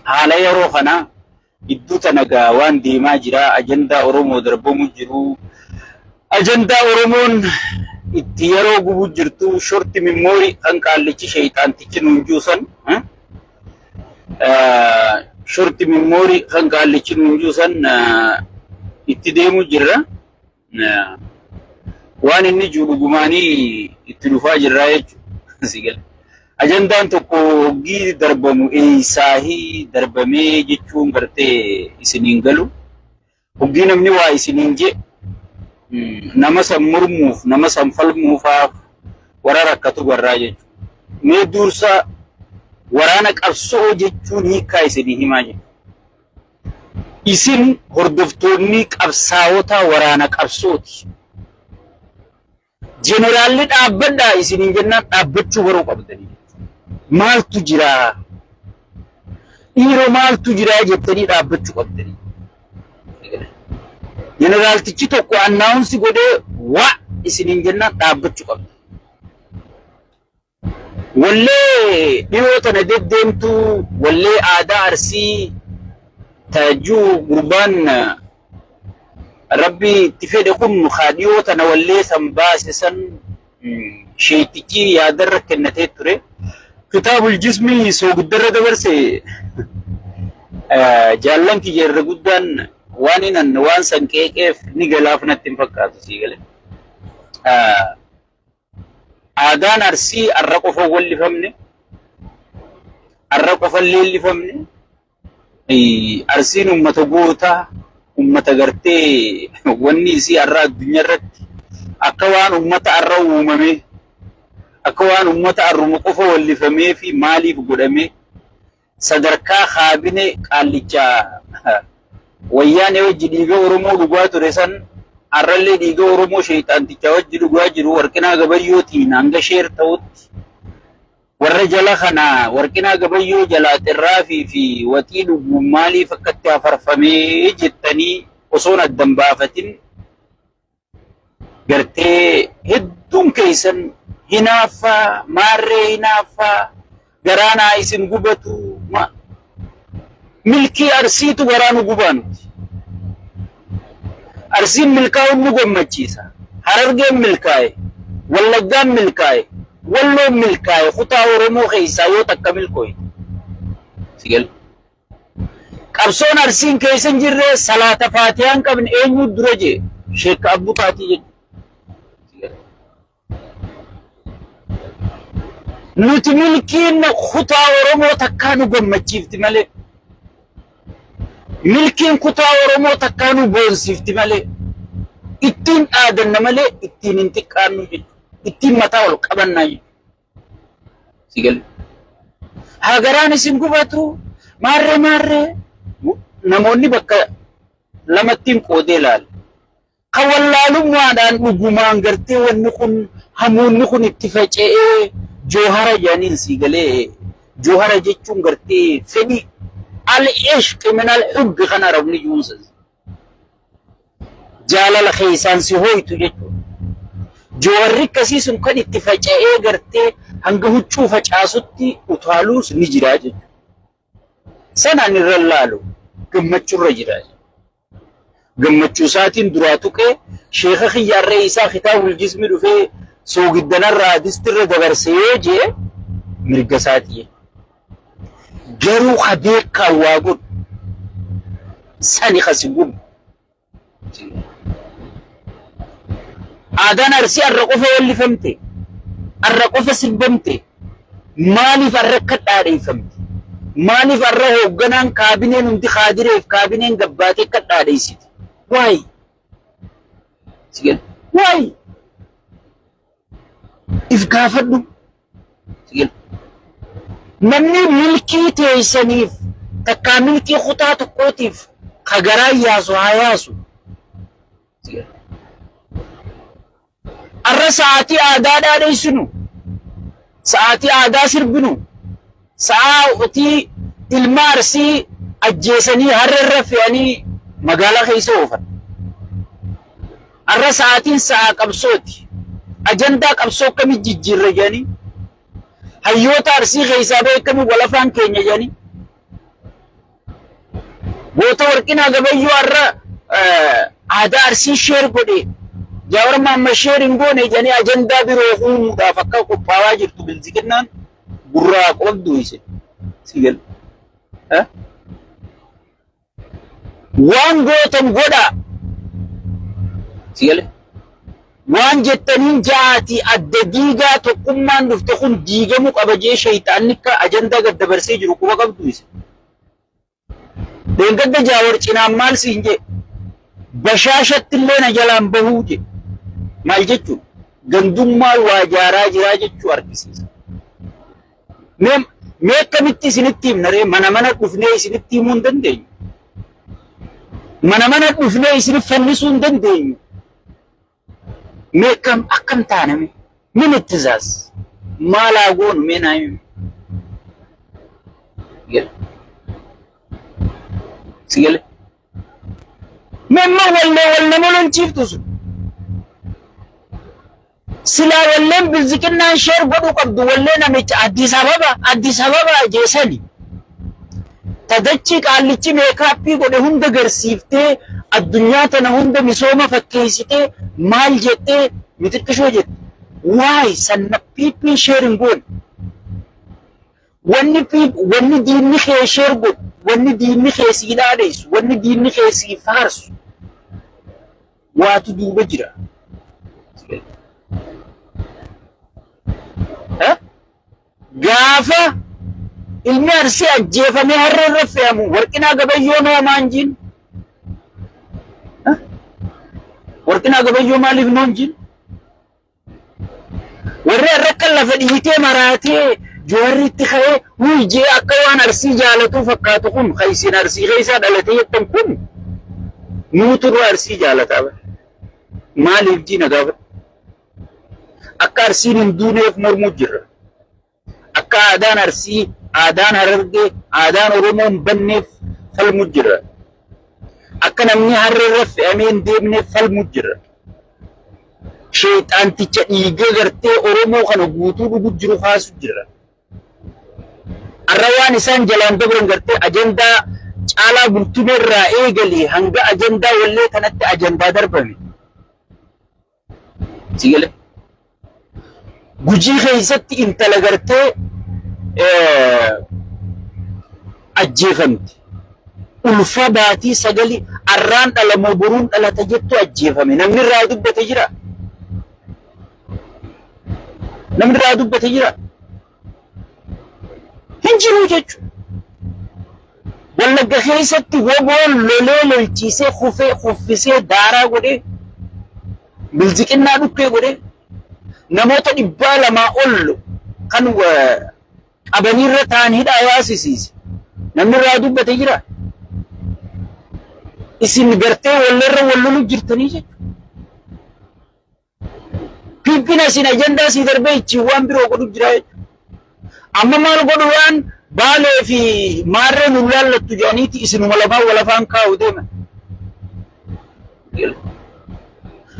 Haala yeroo kana gidduu tana gaa waan deemaa jira ajandaa Oromoo darbamu jiru. Ajandaa Oromoon itti yeroo gubu jirtu shorti mimmoorii kan qaallichi sheeyxaantichi nuun juusan. Shorti mimmoorii kan qaallichi nuun juusan itti deemu jirra. Waan inni jiru dhugumaanii itti dhufaa jirraa jechuudha. Si gala. Ajandaan tokko hoggii darbamu eessaahii darbamee jechuun gartee isiniin galu. Hoggii namni waa isiniin jee nama san mormuuf nama san falmuufaaf warra rakkatu garraa jechuudha. Mee dursa waraana qabsoo jechuun hiikkaa isinii himaa jechuudha. Isin hordoftoonni qabsaa'ota waraana qabsooti. Jeneraalli dhaabbadhaa isiniin jennaan dhaabbachuu baruu qabdanii. Maaltu jiraa? Dhiiroo maaltu jiraa jettanii dhaabbachuu qabdanii. Jeneraaltichi tokko annaawunsi godhee waa isiniin jennaan dhaabbachuu qabda. Wallee dhiyoo tana deddeemtu wallee aadaa Arsii taajjuu gurbaan Rabbi itti fedhe kun haa dhiyoo tana wallee san baase san sheektichi yaadarra kennatee ture. Kitaabul jismii soogiddarra dabarse jaallan kiyya irra guddaan waan inan waan san qeeqeef ni galaaf natti hin fakkaatu sii gale. Aadaan Arsii arra qofa wallifamne, arra qofa leellifamne. Arsiin ummata gootaa, ummata gartee wanni isii arra addunyaa irratti akka waan ummata arra uumamee, akka waan ummata arruma qofa wallifamee fi maaliif godhamee sadarkaa kaabine qaallicha wayyaanee wajji dhiiga Oromoo dhugaa ture san har'allee dhiiga Oromoo sheeyxaanticha wajji dhugaa jiru Warqinaa Gabayyootiin hanga sheer ta'utti warra jala kana Warqinaa Gabayyoo jalaa xirraafii fi waxii dhugu maaliif akkatti hafarfamee jettanii osoon addan baafatin gartee hedduun keessan hinaaffaa maarree hinaaffaa garaa naa isin gubatu milkii Arsiitu garaa nu gubaa nuti. Arsiin milkaa'uun nu gammachiisa. Harargeen milkaa'e, Wallaggaan milkaa'e, Walloon milkaa'e kutaa Oromoo keessaa yoo takka milkooyte. Si galee? Qabsoon Arsiin keessa hin jirre salaata faatihaa hin qabne eenyu dura jee sheekka Abbuu Taatii jechuudha. Nuti milkiin kutaa Oromoo takkaa nu gammachiifti malee. Milkiin kutaa Oromoo takkaa nu boonsiifti malee. Ittiin dhaadanna malee ittiin hin xiqqaannu jechuudha. Ittiin mataa ol qabannaa jechuudha. Si galee. Haa garaan isin gubatu maarree maarree namoonni bakka lamattiin qoodee ilaala. Kan wallaalummaadhaan dhugumaan gartee wanni kun hamuunni kun itti faca'ee joohara jedhaniin sii galee joohara jechuun gartee fedhii al-ishq min al-hubbi kan arabni juunsa. Jaalala keessaan si hooytu jechuudha. Jooharri akkasii sun kan itti faca'ee gartee hanga huccuu facaasutti utaaluus ni jira jechuudha. Sanaan irra laalu gammachurra jira. Gammachuu isaatiin duraa tuqee sheeka kiyyaarree isaa kitaabul jismi dhufee soogiddanarraa distirra dabarse yoo jee mirga isaatii. Garuu ka beekaan waa godhu sani ka si gubu. Aadaan Arsii arra qofa wallifamte, arra qofa sirbamte, maaliif arra akka dhaadheeffamte? Maaliif arra hoogganaan kaabineen hundi kaadireef kaabineen gabbaatee akka dhaadheessite? Waay! Waay! If gaafadhu. Namni milkii teessaniif takkaa milkii kutaa tokkootiif ka garaa yaasu haa yaasu. Arra sa'aatii aadaa dhaadheessinu, sa'aatii aadaa sirbinu, sa'aatii ilma Arsii ajjeesanii harreerra fe'anii magaalaa keessa oofan. Arra sa'aatiin sa'aa qabsooti. Ajandaa qabsoo akkamii jijjiirra jedhanii hayyoota Arsii keessaa ba'e akkamii wal afaan keenya jedhanii. Goota Warqinaa Gabayyoo har'a aadaa Arsii share godhe, Jaawar Mahammad share hin goone jedhanii ajandaa biroo uumuudhaaf akka qophaawaa jirtu bilziqinnaan gurraa qabdu isin. Si gala. Waan gootan godhaa. Si gala. Waan jettaniin ja'aatii adda diigaa, tokkummaan dhufte kun diigamuu qaba jee shayxaanni akka ajandaa gad dabarsee jiru quba qabdu isin. Dheengadda Jaawar cinaan maal siin jee? Bashaashatti illee na jalaan bahuu jee. Maal jechuun? Gandummaa waa jaaraa jiraa jechuu argisiisa. Mee akkamitti isinitti himna ree? Mana mana dhufnee isinitti himuu hin dandeenyu. Mana mana dhufnee isinif fannisuu hin dandeenyu. Mee akkam taana mee? Min ittizaaz? Maal haa goonu mee naa himi. Si gale? Mee amma wallee wal nama lolchiiftu sun. Silaa walleen bilziqinnaan share godhuu qabdu wallee namicha Addis Ababa Addis Ababa jeesani. Tadachii qaallichi makeup godhe hunda garsiiftee, addunyaa tana hunda misooma fakkeessitee, maal jettee mixiqqishoo jette. Waay sanna PPn share hin goone. Wanni wanni diinni kee share godhu, wanni diinni kee sii dhaadheessu, wanni diinni kee sii faarsu waatu duuba jira. Gaafa ilmi Arsii ajjeefamee harree irra fe'amu Warqinaa Gabayyoo noo maan jiin? Warqinaa Gabayyoo maaliif noon jiin? Warri har'a akka lafa dhiitee maraatee Jawarri itti ka'ee wuy jee akka waan Arsii jaalatuu fakkaatu kun, kan isin Arsii keessaa dhalatee jettan kun, nuutu irra Arsii jaalataa bara. Maaliif jiina gaafadhu? Akka Arsiin hin duuneef mormuu jirra. Akka aadaan Arsii, aadaan Harargee, aadaan Oromoo hin banneef falmuu jirra. Akka namni harree irra fe'amee hin deemneef falmuu jirra. Sheexaanticha dhiiga gartee Oromoo kana guutuu dhugu jiru kaasu jirra. Har'a waan isaan jalaan dabran gartee ajandaa Caalaa Bultumee irraa eegalee hanga ajandaa wallee kanatti ajandaa darbame. Si galee? Gujii keessatti intala gartee ajjeefamte. Ulfa baatii 9, arraan dhalamoo boruun dhalata jettu ajjeefame. Namni irraa dubbate jira. Namni irraa dubbate jira. Hin jiru jechuudha. Wallagga keessatti woboon lolee lolchiisee kufee kuffisee daaraa godhee bilziqinnaa dhukkee godhee namoota 200 ol kan qabaniirra ta'an hidhaa yaasisiise. Namni irraa dubbate jira. Isin gartee wallarra wal lolu jirtanii jechuudha. PPn asiin ajandaa sii darbee ittiin waan biroo godhu jira jechuudha. Amma maal godhu, waan Baalee fi Maarree nu laallattu jedhaniiti isinuma lamaan wal afaan kaa'u deeman.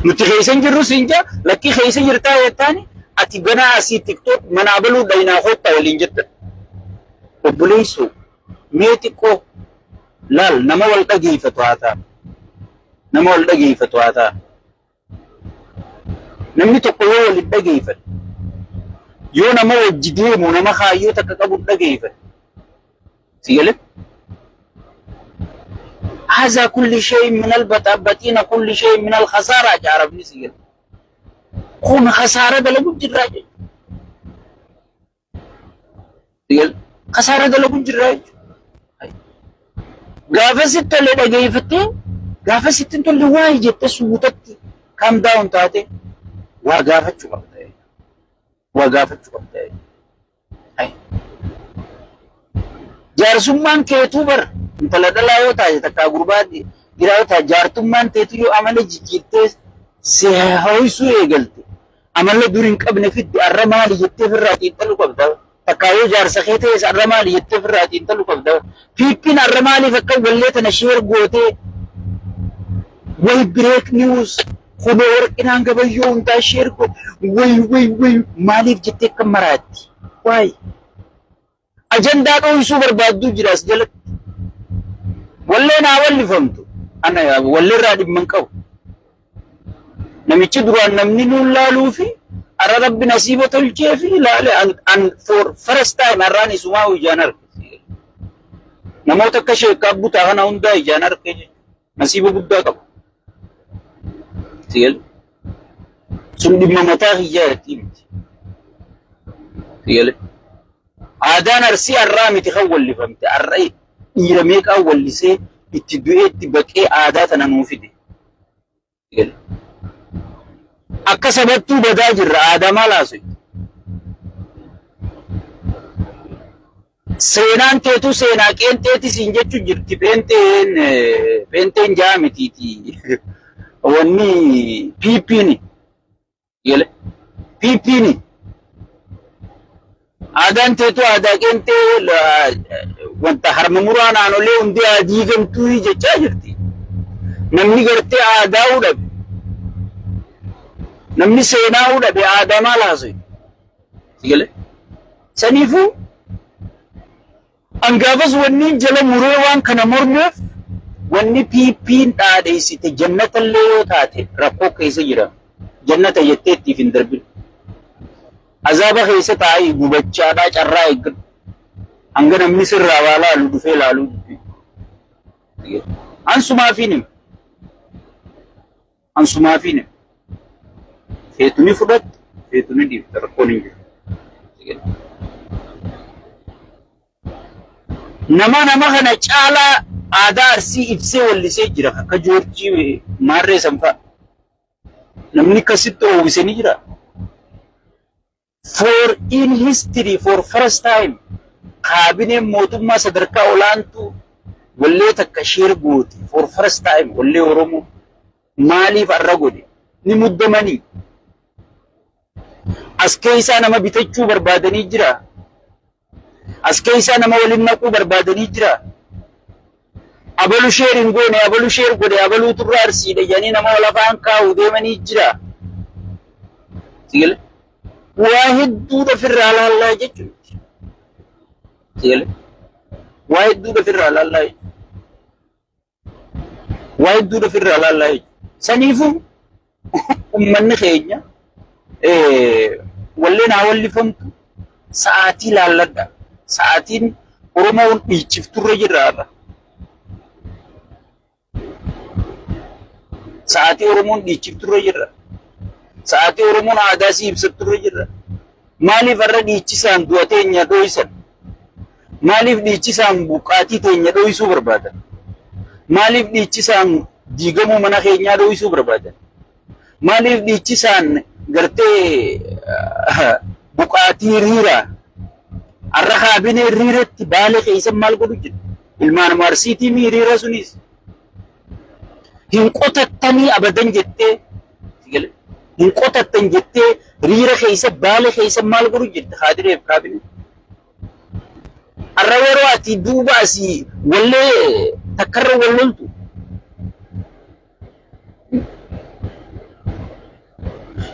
Nuti keessa hin jirru siin jaa, lakkii keessa jirtaa jettaani, ati ganaa asii TikTok manaa baluu dhayinaa koottaa waliin jettan. Obboleessoo, mee xiqqoo laal, nama wal dhageeffatu haa ta'a. Nama wal dhageeffatu haa ta'a. Namni tokko yoo wal hin dhageeffate, yoo nama wajji deemu nama kaayyoo takka qabu hin dhageeffate. Si galee? هذا كل شيء من البطابطين، كل شيء من الخسارة arabni, si galee? Kun khasaara dalagu jirraa jechuudha. Si galee? Khasaara dalagu jirraa jechuudha. Gaafa sitti tolle dhageeffattee, gaafa sitti hin tolle waa'ee jettee suutatti calm down taate waa gaafachuu qabda. Waa gaafachuu qabda. Jaarsummaan keetuu bar intala dhalaa yoo taate, takkaa gurbaa dhiiraa yoo taate, jaartummaan teetu yoo amala jijjiirtee si ho'isuu eegalte, amala dur hin qabne fidde, arra maali jettee ofirraa xiinxaluu qabda. Takkaa yoo jaarsa kee ta'es arra maali jettee ofirraa xiinxaluu qabda. PPn arra maaliif akka wallee tana share gootee, way break news kunoo Warqinaan Gabayyoo hundaa share godhe, way way way maaliif jettee akka maraatti? Waay ajandaa dho'isuu barbaadduu jira as jalatti. Walleen haa wallifamtu. Ana walleerraa dhimma hin qabu. Namichi duraan namni nuun laaluu fi arra Rabbi nasiiba tolchee fi laale an for first time arraan isumaa ijaan arge. Namoota akka sheekkaa butaa kana hundaa ijaan arge jechuudha. Nasiiba guddaa qaba. Sigel. Sun dhimma mataa kiyyaa irratti miti. Sigel. Aadaan Arsii arraa miti kan wallifamte. Arra dhiira meeqaan wallisee itti du'ee itti baqee aadaa tana nuu fide. Sigel. Akka sabattuu badaa jirra aadaa maal haasofti? Seenaan teetu seenaa qeenxeeti siin jechu jirti pheenxeen pheenxeen jaa mitiiti. Wanni piippiini. Gele piippiini. Aadaan teetu aadaa qeenxee wanta harma muraa naannolee hundi haa diigamtuu jechaa jirti. Namni gartee aadaa dhabe. Namni seenaa dhabe aadaa maal haasa'e? Gele. Saniifuu an gaafas wanni jala muree waan kana mormeef wanni PP'n dhaadheessite jannatallee yoo taate rakkoo keessa jira. Jannata jettee ittiif hin darbin. Azaaba keessa taa'ii gubachaadhaa carraa eeggadhu. Hanga namni sirraa waa laalu dhufee laaluu dubbii. An sumaafiin hima. An sumaafiin hima. Feetu ni fudhatta, feetu ni dhiifta rakkoon hin jiru. Nama nama kana caalaa aadaa Arsii ibsee wallisee jira akka Joorjii Maarree sanfaa. Namni akkasitti oowwise ni jira. For in history for first time kaabineen mootummaa sadarkaa olaantuu wallee takka share goote for first time wallee Oromoo maaliif arra godhe ni muddamanii. As keessaa nama bitachuu barbaadanii jira. As keessaa nama waliin naquu barbaadanii jira. Abalu share hin goone abalu share godhe abaluu turra arsiidha jedhanii nama wal afaan kaa'u deemanii jira. Sigale waa hedduudha ofirraa laallaa jechuudha. Sigale waa hedduudha ofirraa laallaa jechuudha. Waa hedduudha ofirraa laallaa jechuudha. Saniifuu ummanni keenya walleen haa wallifamtu sa'aatii laalladha. Sa'aatiin Oromoon dhiichifturra jirra har'a. Sa'aatii Oromoon dhiichifturra jirra. Sa'aatii Oromoon aadaa sii ibsatturra jirra. Maaliif har'a dhiichisaan du'a teenya dhoysan? Maaliif dhiichisaan buqqaatii teenya dhoysuu barbaadan? Maaliif dhiichisaan diigamuu mana keenyaa dhoysuu barbaadan? Maaliif dhiichisaan gartee buqaatii riiraa har'a kaabinee riiratti baale keessa maal godhu jira? Ilmaan Arsiitii mi hiriira sunis? Hin qotattanii abadan jettee hin qotattan jettee riira keessa baale keessa maal godhu jirti kaadireef kaabinee? Har'a yeroo ati duuba asii wallee takkarra wal loltu.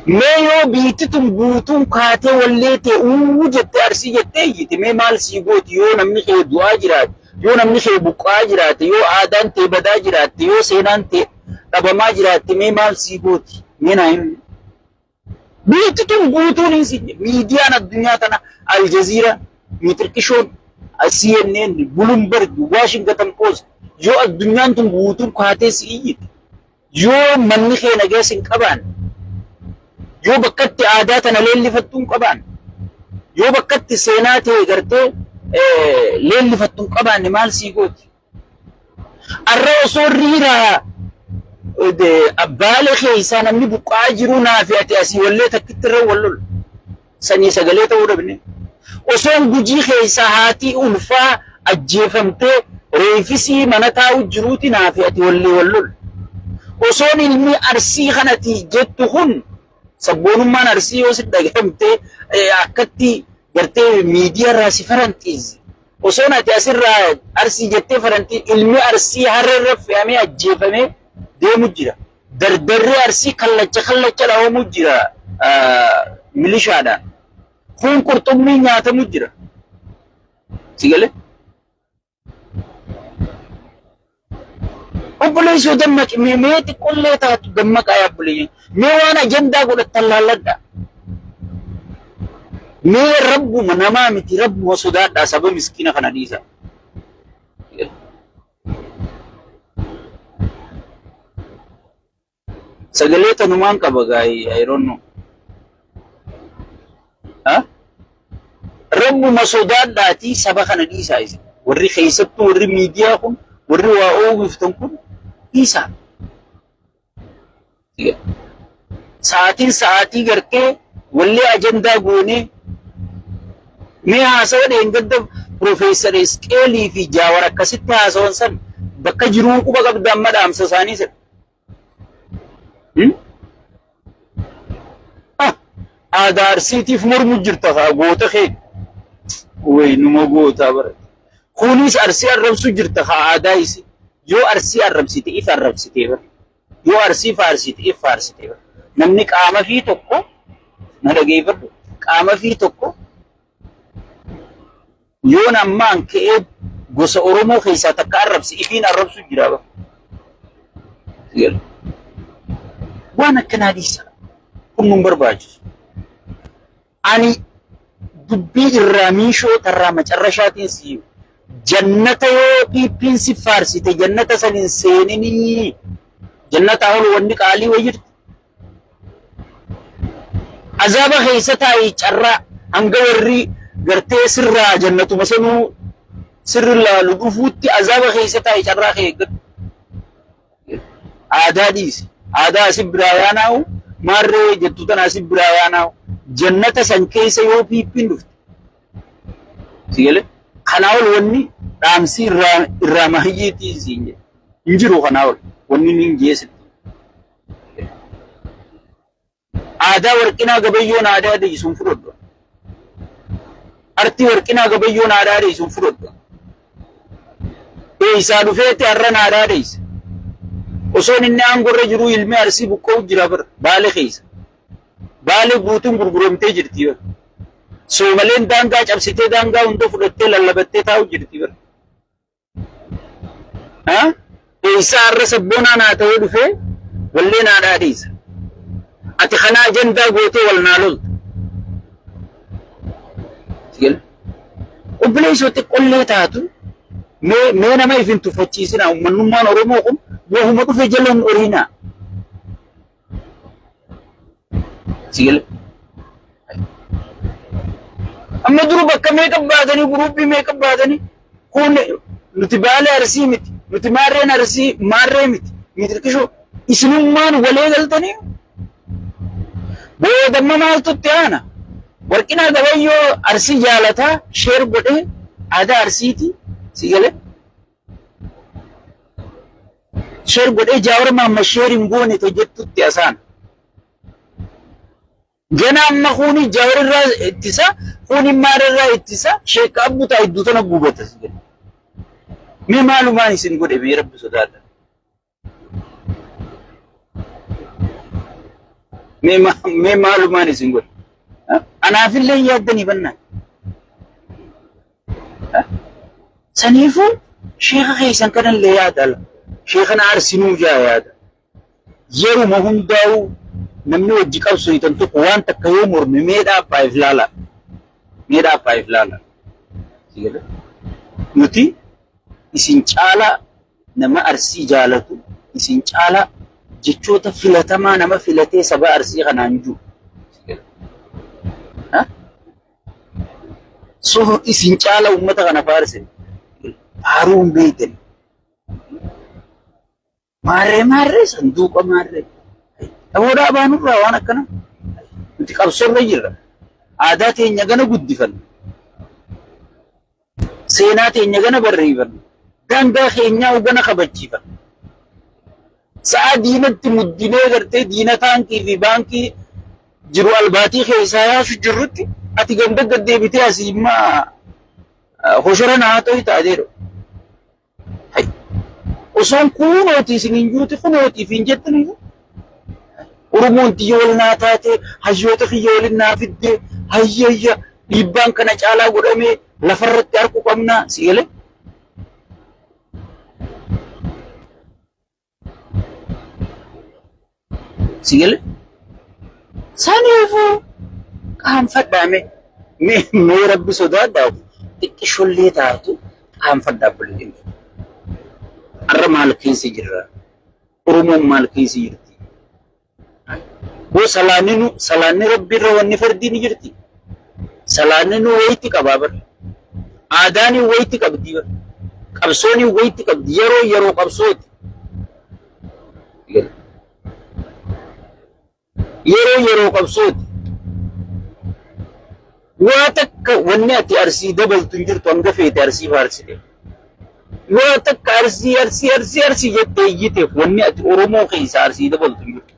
Mee yoo biitti tun guutuun kaatee wallee tee uu jettee arsii jettee iyyite mee maal sii gooti yoo namni kee du'aa jiraate yoo namni kee buqqa'aa jiraate yoo aadaan tee badaa jiraatte yoo seenaan tee dhabamaa jiraatte mee maal sii gooti mee naa himi. Biitti tun guutuun hin sinne miidiyaan addunyaa tana Aljazeera, Miitirkishoon, CNN, Bloomberg, Washington Post yoo addunyaan tun guutuun kaatee si iyyite yoo manni kee nagees hin qabaanne yoo bakkatti aadaa tana leellifattuu hin qabaanne yoo bakkatti seenaa ta'e gartee leellifattu hin qabaanne maal sii gooti? Arra osoo riiraa baale keessaa namni buqqa'aa jiru naafi ati asii wallee takkitti irra wal lolu. Sanii sagalee ta'uu dhabne. Osoon gujii keessaa haatii ulfaa ajjeefamtee reefisii mana taa'u jiruuti naafi ati wallee wal lolu. Osoon ilmi arsii kanati jettu kun Sabboonummaan Arsii yoo si dhagahamte akkatti gartee miidiyaa irraa si faranxiisi. Osoon ati asirraa Arsii jettee faranxii ilmi Arsii harree irra fe'amee ajjeefamee deemu jira. Dardarri Arsii kallacha kallacha dhawamu jira milishaadhaan. Kun qurxummii nyaatamu jira. Si galee? Obboleessoo dammaqi mee mee xiqqollee taatu dammaqaa yaa obboleeyyan. Mee waan ajandaa godhattan laalladhaa. Mee rabbuma namaa miti rabbuma sodaadhaa saba miskiina kana dhiisaa. Sagalee tanumaan qaba gaa'ii I don't know. Ha? Rabbuma sodaadhaatii saba kana dhiisaa isin. Warri keessattuu warri miidiyaa kun warri waa oowwiftan kun dhiisaa. Sa'aatiin sa'aatii gartee wallee ajandaa goonee mee haasawa dheengadda Piroofeesar Isqeelii fi Jaawar akkasitti haasawan san bakka jiruu quba qabda amma dhaamsa isaanii san. Ah, aadaa Arsiitiif mormu jirta kaa goota kee. Way numa gootaa bara. Kunis Arsii arrabsu jirta kaa aadaa isi. Yoo Arsii arrabsite if arrabsitee bara. Yoo Arsii faarsite if faarsitee bara. Namni qaama fi tokko na dhageeffadhu. Qaama fi tokko Yoon ammaan ka'ee gosa Oromoo keessaa takka arrabse ifiin arrabsu jira bara. Waan akkanaa dhiisa. Kun nun barbaachisu. Ani dubbii irraa miishoo tarraa macarrashaatiin si hima. Jannata yoo PPn si faarsite jannata san hin seeninii. Jannata ol wanni qaalii wayi jirti. Azaaba keessa taa'i carraa hanga warri gartee sirraa jannatuma sanuu sirri laalu dhufuutti azaaba keessa taa'i carraa kee eeggadhu. Aadaa dhiisi. Aadaa asi biraa yaanaa'u maarree jettu tana asi biraa yaanaa'u jannata san keessa yoo piippiin dhufte. Si galee kanaa ol wanni dhaamsi irraa irraa mahiyyiitii siin jedhe. Hin jiru kanaa ol wanni niin jeesitti. Aadaa Warqinaa Gabayyoon aadaa deessuun fudhadhu. Artii Warqinaa Gabayyoon aadaa deessuun fudhadhu. Eessaa dhufeetti har'a aadaa deessa. Osoon inni aangorra jiruu ilmi Arsii buqqa'u jira bara Baale keessa. Baale guutuun gurguramtee jirti bara. Soomaleen daangaa cabsitee daangaa hunda fudhattee lallabattee taa'u jirti bara. Eessaa har'a sabboonaa naa ta'ee dhufee wallee naa dhaadheessa. Ati kana ajandaa gootee wal naa lolta. Obboleessoo xiqqollee taatu mee mee nama if hin tuffachiisinaa uummanummaan Oromoo kun wahuma dhufe jala hin oriinaa. Sigale. Amma dura bakka meeqa baatanii guruuppii meeqa baatanii kun nuti baalee arsii miti nuti maarreen arsii maarree miti mitirkishoo isinummaan walee galtanii boodamma maaltu itti aana warqinaa gabayyoo arsii jaalataa sheer godhee aadaa arsiiti sigale. Sheer godhee Jaawar Mahammad sheer hin goone ta jettutti asaan. Gana amma kuuni Jaawar irraa ittisa, kuuni maal irraa ittisa, sheekka abbutaa iddoo tana gubata. Mee maalumaan isin godhe mee rabbi sodaadha. Mee maalumaan isin godhe. Anaafillee hin yaaddanii bannaan. Saniifuu sheeka keessan kanallee yaada. Sheeka na arsinuu jaa yaada. Yeruma hundaa'u namni wajji qabsooytan tokko waan takka yoo morme mee dhaabbaaf ilaala. Mee dhaabbaaf ilaala. Nuti isin caalaa nama Arsii jaalatu isin caalaa jechoota filatamaa nama filatee saba Arsii kanaan jiru. So isin caala uummata kana faarse faaruu hin beektan. Maarree maarree sanduuqa maarree. Dhaboodhaa baanurraa waan akkana nuti qabsoorra jirra. Aadaa teenya gana guddifanna. Seenaa teenya gana barreeffanna. Daangaa keenyaa gana kabachiifanna. Sa'a diinatti muddinee gartee diina taankii fi baankii jiru albaatii keessaa yaasu jirrutti ati ganda gad deebitee asii immaa hoshora naa ta'u taateedha. Hay. Osoon kunooti isin hin juuti kunooti ifiin jettanii Oromoon tiyya wal naa taate hayyoota kiyya waliin naa fidde hayyayya dhiibbaan kana caalaa godhamee lafarratti harku qabna si galee. Si gale? Saniifuu qaanfadhaa mee. Mee mee rabbi sodaadhaa xiqqishollee taatu qaanfadhaa obboleettiin. Har'a maal keessa jirra? Oromoon maal keessa jirti? Hoo salaanni nu salaanni rabbi irra wanni fardii ni jirti. Salaanni nu wayitti qabaa bar. Aadaan wayitti qabdi bar. Qabsoon wayitti qabdi yeroo yeroo qabsooti. Yeroo yeroo qabsooti. Waa takka wanni ati arsii dabaltu hin jirtu hanga feete arsii faarsite. Waa takka arsii arsii arsii arsii jettee iyyiteef wanni ati Oromoo keessaa arsii dabaltu hin jirtu.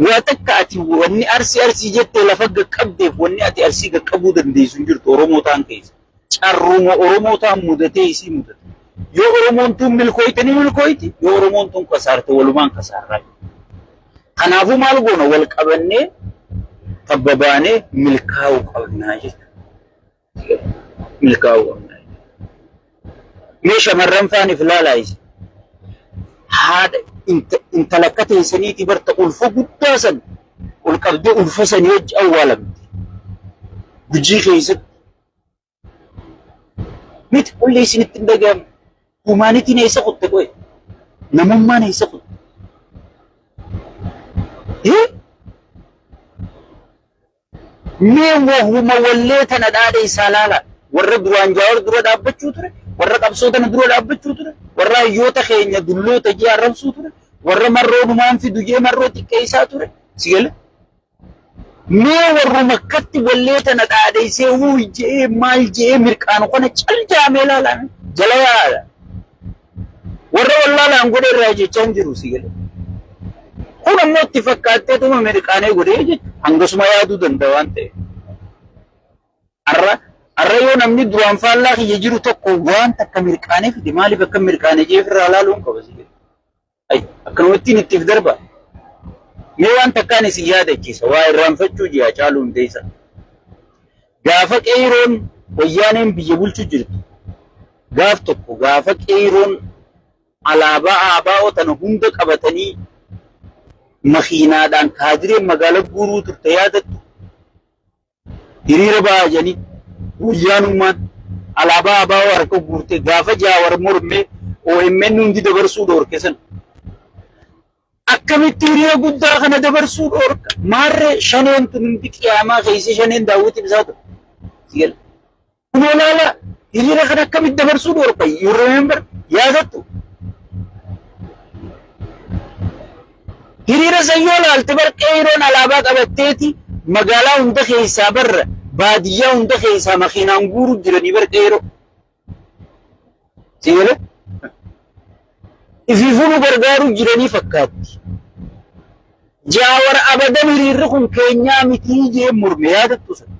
Waa takka ati wanni arsii arsii jettee lafa qaqqabdeef wanni ati arsii qaqqabuu dandeessu hin jirtu Oromoo ta'an keessa. Carruma Oromoo ta'an mudatee isii mudate. Yoo Oromoon tun milkooyte ni milkooyti, yoo Oromoon tun kasaarte walumaan kasaarraa. Kanaafuu maal goona wal qabannee tabba baanee milkaa'uu qabnaa jechuudha. Milkaa'uu qabnaa jechuudha. Mee shamarran faaniif ilaalaa isin. Haadha intala akka teessaniitii barta ulfa guddaa san ol qabdee ulfa sanii wajji awwaalamte. Gujii keessatti Miti qulli isinitti hin dhaga'amu. Humaanitiin eessa kutte qoye? Namummaan eessa kutte? Mee wahuma wallee tana dhaadhe isaa laala. Warra duraan jaawar dura dhaabbachuu ture, warra qabsoo tana dura dhaabbachuu ture, warra hayyoota keenya dulloota jee arrabsuu ture, warra marroo numaan fidu jee marroo xiqqeessaa ture. Si gala? Mee warruma akkatti wallee tana dhaadheessee wuuy je'ee maal je'ee mirqaanu kana cal jaamee laalaa jala yaala. Warra wallaalaan godhe irraa jechaa hin jiru si galee. Kun ammoo itti fakkaatteetuma mirqaanee godhee jechuudha. Hangasuma yaaduu danda'a waan ta'eef. Har'a har'a yoo namni duraan faallaa kiyya jiru tokko waan takka mirqaanee fide maaliif akka mirqaanee jee ofirraa laaluu hin qaba si galee. Ay, akkanumattiin ittiif darba. Mee waan takkaan isin yaadachiisa. Waa irraanfachuu ji'a Hacaaluu Hundeessaa. Gaafa qeeyroon wayyaaneen biyya bulchu jirtu gaaf tokko gaafa qeeyroon alaabaa ABO tana hunda qabatanii makiinaadhaan kaadireen magaala guuruu turte yaadattu. Hiriira ba'aa jedhanii wayyaanummaan alaabaa ABO harka guurte gaafa Jaawar mormee OMN hundi dabarsuu dhoorke san. Akkamitti hiriira guddaa kana dabarsuu dhoorka? Maarree shaneen tun hundi qiyaamaa keessa shaneen daawwiti ibsaa ture. Kunoo laala hiriira kana akkamitti dabarsuu dhoorka? You remember? Yaadattu? Hiriira san yoo laalte bar qeeyroon alaabaa qabatteeti magaalaa hunda keessaa barra baadiyyaa hunda keessaa makiinaan guuruu jiranii bar qeeyroo. Si galee? Ifiifuu nu gargaaruu jiranii fakkaatti. Jaawar abadan hiriirri kun keenyaa mitii jee morme yaadattu sana.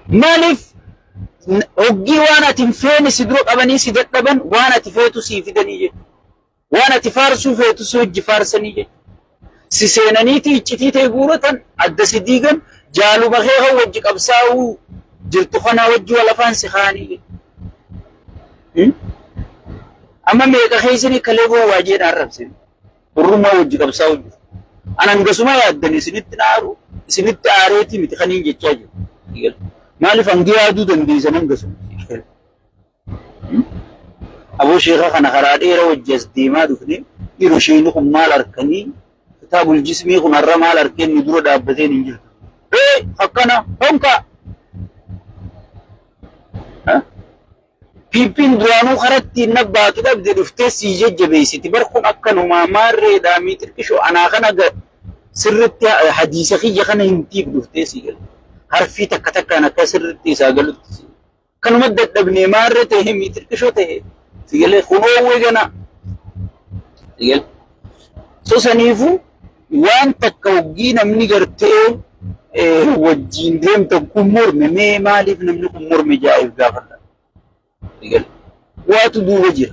Maaliif hoggii waan ati hin feene si dura qabanii si dadhaban waan ati feetu sii fidanii jechuudha. Waan ati faarsuu feetu si hojji faarsanii jechuudha. Si seenaniiti iccitii ta'e guuratan adda si diigan jaaluma kee kan wajji qabsaa'uu jirtu kanaa wajji wal afaan si kaa'anii jechuudha. Amma meeqa keessanii kalee gowwaa jedhaan arrabsine. Hurrummaa wajji qabsaa'u jiru. An hangasuma yaaddan isinitti naaru isinitti aareetii miti kaniin jechaa jiru. Maaliif hangi yaaduu dandeessan hangasuma. Aboo sheeka kana karaa dheera wajji as deemaa dhufne dhiiroo sheekni kun maal harkanii kitaabul jismii kun har'a maal harkeen nu dura dhaabbateen hin jirtu. Ee akkana honkaa. PPn duraanuu karaa ittiin nabbaatu dhabde dhuftee sii jajjabeessiti. Bar kun akkanumaa maarreedhaa mii xiqqishoo anaa kana sirritti hadiisa kiyya kana himtiif dhuftee sii galu. Harfii takka takkaan akka sirritti isaa galutti sii. Kanuma dadhabnee maarree ta'e mii xiqqishoo ta'e si galee kunoowwee ganaa. Si galee. So saniifuu waan takka hoggii namni gartee wajjiin deemtan kun morme mee maaliif namni kun morme jaa'eef gaafadha. Waatu duuba jira.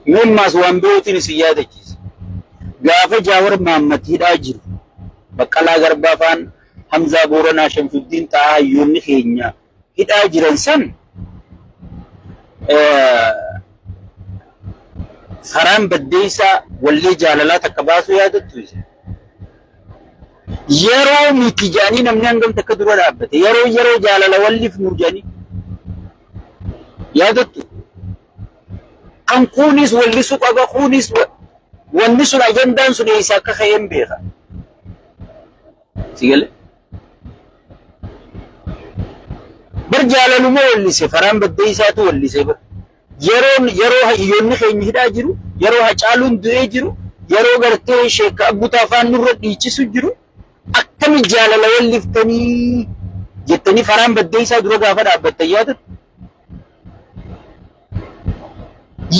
Mee ammaas waan birootiin isin yaadachiisa. Gaafa Jaawar Mahammad hidhaa jiru Baqqalaa Garbaa faan Hamzaa Booranaa Shamsuddiin Xahaa hayyoonni keenya hidhaa jiran san Faraan Baddeessaa wallee jaalalaa takka baasuu yaadattu isin. Yeroo miti jedhanii namni hangam takka dura dhaabbate. Yeroo yeroo jaalala wallifnu jedhanii yaadattu. Kan kuunis wallisuu qaba kuunis wanni sun ajandaan sun eessa akka ka'e hin beeka. Si galee? Bar jaalaluma wallise Faraan Baddeessaatu wallise bar. Yeroon yeroo hayyoonni keenya hidhaa jiru, yeroo Hacaaluun du'ee jiru, yeroo gartee Sheekka Abbutaa faan nurra dhiichisu jiru, akkami jaalala walliftanii jettanii Faraan Baddeessaa dura gaafa dhaabbattan yaadattu?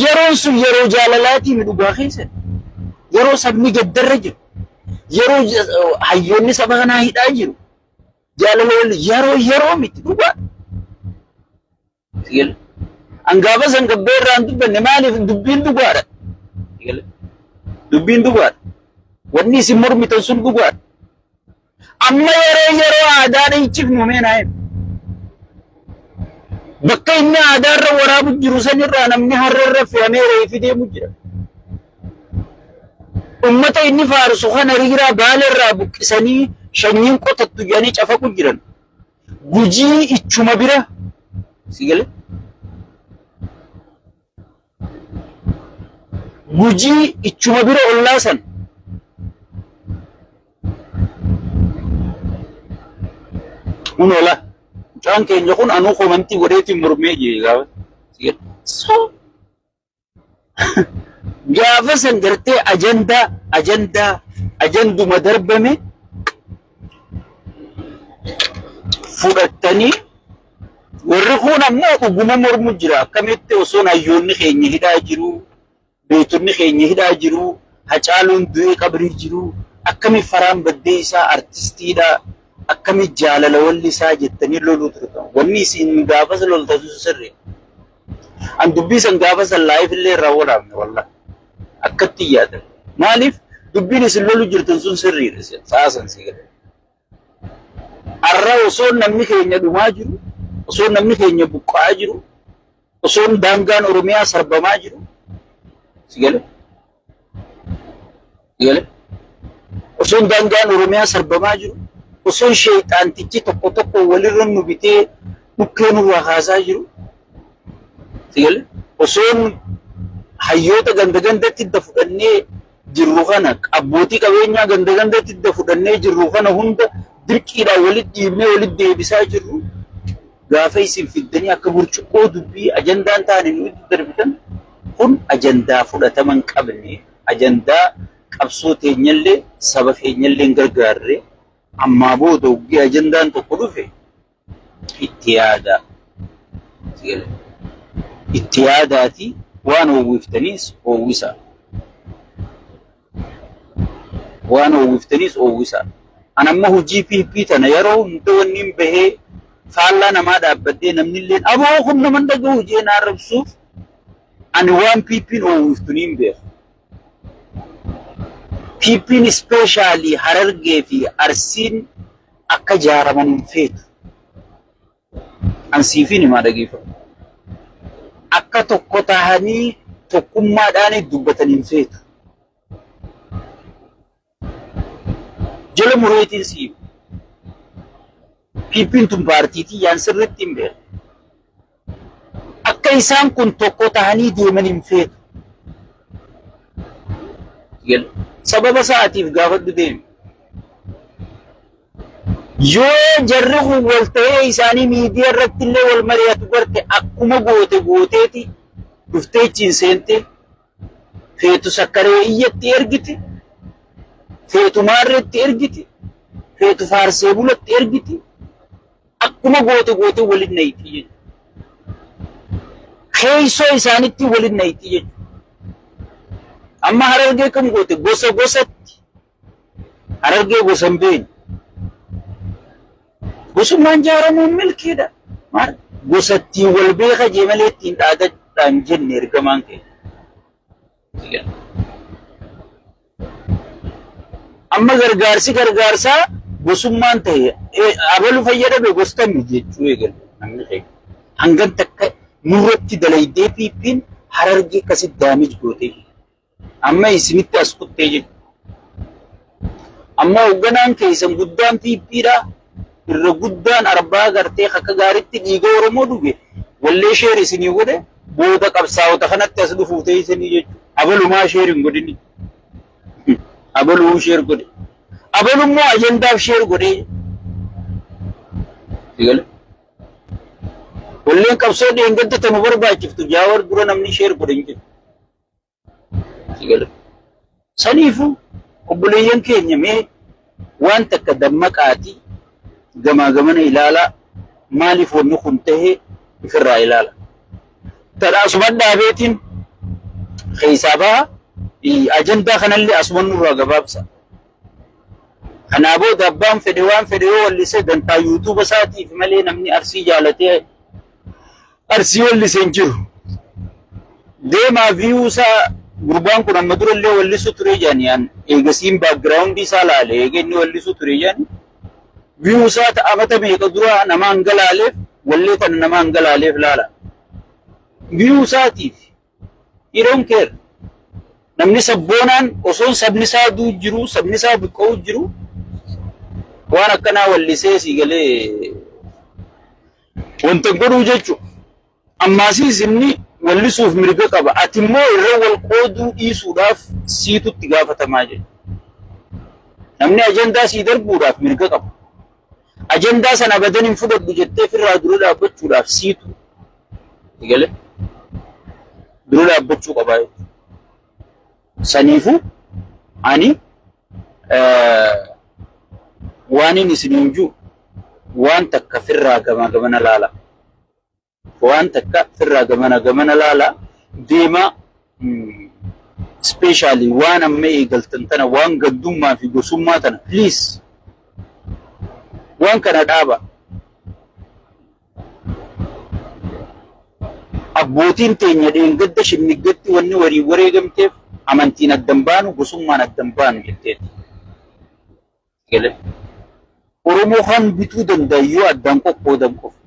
Yeroon sun yeroo jaalalaatii mi dhugaa keessan? Yeroo sabni gaddarra jiru, yeroo hayyoonni saba kanaa hidhaa jiru, jaalala walli yeroo yeroo miti dhugaa. Sigale. An gaafa san gabbee irraa hin dubbanne maaliif dubbiin dhugaadha. Sigale. Dubbiin dhugaadha. Wanni isin mormitan sun dhugaadha. Amma yeroo yeroo aadaa dhiichifnu mee naa himi. Bakka inni aadaa irra waraabu jiru sanirraa namni harree irra fe'amee reefi deemu jira. Ummata inni faarsu kana riiraa baala irraa buqqisanii shanyiin qotattu jedhanii cafaqu jiran. Gujii ichuma bira si gale Gujii ichuma bira ollaa san kun ola mucaan keenya kun anuu komantii godheetiin mormee jee gaafa si gale so Gaafa san gartee ajandaa ajandaa ajanduma darbame fudhattanii warri kun ammoo dhuguma mormu jira. Akkamitti osoon hayyoonni keenya hidhaa jiru, beektonni keenya hidhaa jiru, Hacaaluun du'ee qabrii jiru, akkami Faraan Baddeessaa artistiidha, akkami jaalala walli isaa jettanii loluu turtan. Wanni isin gaafas loltan sun sirrii. An dubbii san gaafa san live illee irraa waraabne wallah. Akkatti hin yaadan. Maaliif dubbiin isin lolu jirtan sun sirriidha sa'a san si gala. Arra osoo namni keenya dhumaa jiru, osoo namni keenya buqqa'aa jiru, osoo daangaan Oromiyaa sarbamaa jiru, si gala. Si gala. Osoo daangaan Oromiyaa sarbamaa jiru, osoo sheexaantichi tokko tokko walirra nu bitee dhukkee nurraa kaasaa jiru, si gala. Osoon hayyoota ganda gandatti hidda fudhannee jirru kana abbootii qabeenyaa ganda gandatti hidda fudhannee jirru kana hunda dirqiidhaan walitti dhiibnee walitti deebisaa jirru gaafa isin fiddanii akka burcuqqoo dubbii ajandaan taane nu itti darbitan kun ajandaa fudhatama hin qabne ajandaa qabsoo teenyallee saba keenyallee hin gargaarre ammaa booda hoggii ajandaan tokko dhufe itti yaadaa. Itti yaadaati waan oowwiftaniis oowwisaa. Waan oowwiftaniis oowwisaa. An amma hojii PP tana yeroo hunda wanni hin bahee faallaa namaa dhaabbadhee namni illee aboo kun nama hin dhaga'u jee na arrabsuuf ani waan PPn oowwiftu niin beeka. PPn ispeeshaalii Harargee fi Arsiin akka jaaraman hin feetu. An siifiin himaa dhageeffadhu. Akka tokko tahanii tokkummaadhaan dubbatan hin feetu. Jala mureetiin si hima. PPn tun paartiitii yaan sirriitti hin beeku. Akka isaan kun tokko tahanii deeman hin feetu. Sababa sa'aatiif gaafadhu deemi. Yoo jarri kun wal ta'ee isaanii miidiyaa irratti illee wal mari'atu garte akkuma goote gooteeti dhuftee achiin seente feetu sakkaree iyyatti ergiti feetu maarreetti ergiti feetu faarsee bulatti ergiti akkuma goote goote waliin nayti jechuudha. Keessoo isaanitti waliin nayti jechuudha. Amma Harargee kam goote gosa gosatti Harargee gosa hin beekne. Gosummaan jaaramuun milkiidha. Maal gosa ittiin wal beeka jee malee ittiin dhaadadhaan jenne ergamaan keenya. Amma gargaarsi gargaarsaa gosummaan ta'e abalu fayyadame gostami jechuu eegale namni keenya. Hangan takka nurratti dalaydee piippiin Harargee akkasitti daamij gootee. Amma isinitti as kuttee jechuudha. Amma hoogganaan keessan guddaan PPdha. Irra guddaan arbaa gartee akka gaariitti dhiiga Oromoo dhuge wallee share isinii godhe booda qabsaa'ota kanatti as dhufuu teessanii jechuudha. Abalumaa share hin godhini. Abaluu share godhe. Abalummoo ajandaaf share godhee. Sigale. Walleen qabsoo dheengadda tanu barbaachiftu Jaawar dura namni share godhe hin jiru. Sigale. Saniifuu obboleeyyan keenya, mee waan takka dammaqaatii gamaa gamana ilaalaa, maaliif wanni kun tahee ofirraa ilaala. Tadha asuma dhaabeetiin keessaa baha, ajandaa kanallee asuma nurraa gabaabsa. Kanaa booda abbaan fedhe waan fedhe yoo wallise dantaa YouTube isaatiif malee namni Arsii jaalatee Arsii wallise hin jiru. Deemaa view isaa, gurbaan kun amma durallee wallisu ture jedhani, an eegasiin background isaa laale, eega inni wallisu ture jedhani, view isaa amata meeqa dura nama hanga laaleef, wallee tana nama hanga laaleef laala. View isaatiif he don't care. Namni sabboonaan osoo sabni isaa duu jiru, sabni isaa buqqa'uu jiru, waan akkanaa wallisee sii galee wanta godhuu jechuudha. Ammaasiis inni wallisuuf mirga qaba. Ati immoo irra wal qooduu dhiisuudhaaf siitu itti gaafatamaa jechuudha. Namni ajandaa sii darbuudhaaf mirga qaba. Ajandaa sana abadan hin fudhadhu jettee ofirraa dura dhaabbachuudhaaf siitu galee dura dhaabbachuu qabaa jechuudha. Saniifuu ani waan inni isiniin jiru, waan takka firraa gamaa gamana laala. Waan takka firraa gamana gamana laala deemaa, especially waan amma eegaltan tana, waan gaddummaa fi gosummaa tana, please waan kana dhaaba. Abbootiin teenya dheengadda shinniggatti wanni warii wareegamteef amantiin addan baanu, gosummaan addan baanu jetteeti. Galee. Oromoo kan bituu danda'an yoo addaan qoqqoodan qofa.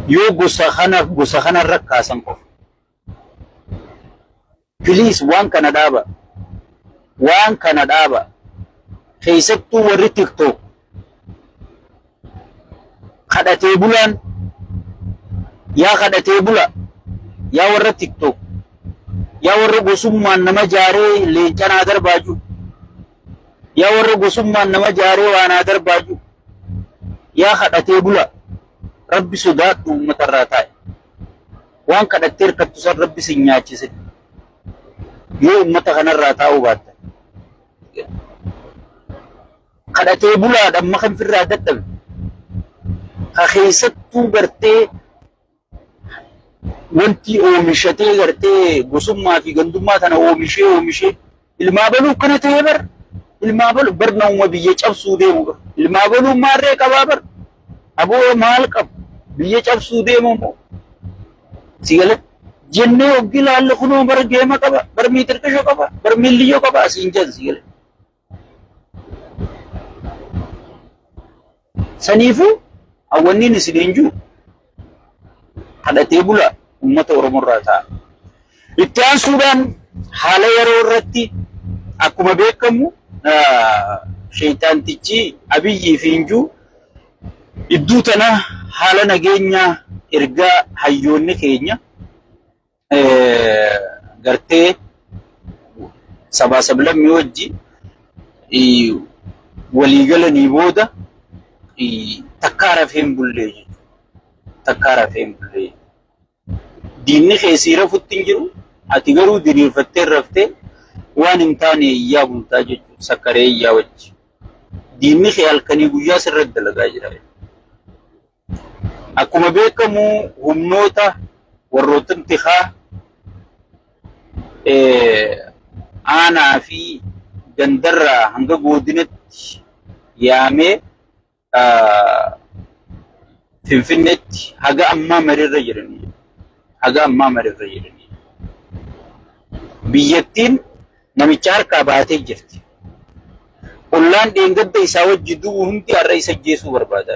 Yoo gosa kana gosa kanarra kaasan qofa. Please waan kana dhaaba. Waan kana dhaaba. Keessattuu warri TikTok. Kadhatee bulaan, yaa kadhatee bula, yaa warra TikTok, yaa warra gosummaan nama jaaree leenca naa darbaa jiru, yaa warra gosummaan nama jaaree waa naa darbaa jiru, yaa kadhatee bula, Rabbi sodaadhu, uummatarraa taa'e. Waan kadhattee hirkattu san Rabbi sin nyaachise yoo uummata kanarraa taa'uu baatta. Kadhatee bulaadha amma kan firraa dadhabe. Ka keessattuu gartee wanti oomishatee gartee gosummaa fi gandummaa tana oomishee oomishee ilmaa baluu akkana ta'ee bar, ilmaa baluu bar namuma biyya cabsuu deemu bar, ilmaa baluu maarree qabaa bar, aboo maal qabu biyya cabsuu deemu moo si gala jennee hoggi laalle, kunoo bar geema qaba bar, miitirqishoo qaba bar, miilliyyoo qaba asiin jedhan si gala. Saniifuu hawwanniin isiniin jiru, kadhatee bula, uummata Oromoo irraa ta'a. Itti aansuudhaan haala yeroo irratti akkuma beekamu sheeyxaantichi Abiyyii fi Injuu idduu tana haala nageenyaa ergaa hayyoonni keenya gartee sabaa sablammii wajji walii galanii booda takkaa rafee hin bullee jechuudha. Takkaa rafee hin bullee. Diinni keessii rafutti hin jiru. Ati garuu diriirfattee raftee waan hin taane iyyaa bultaa jechuudha. Sakkaree iyyaa wajji. Diinni kee halkanii guyyaa sirratti dalagaa jira. Akkuma beekamu humnoota warroota tikaa aanaa fi gandarraa hanga godinatti yaamee Finfinneetti haga ammaa mariirra jiranii. Haga ammaa mariirra jiranii. Biyyattiin namicha harkaa baatee jirti. Ollaan dheengadda isaa wajji du'u hundi har'a isa ajjeesuu barbaada.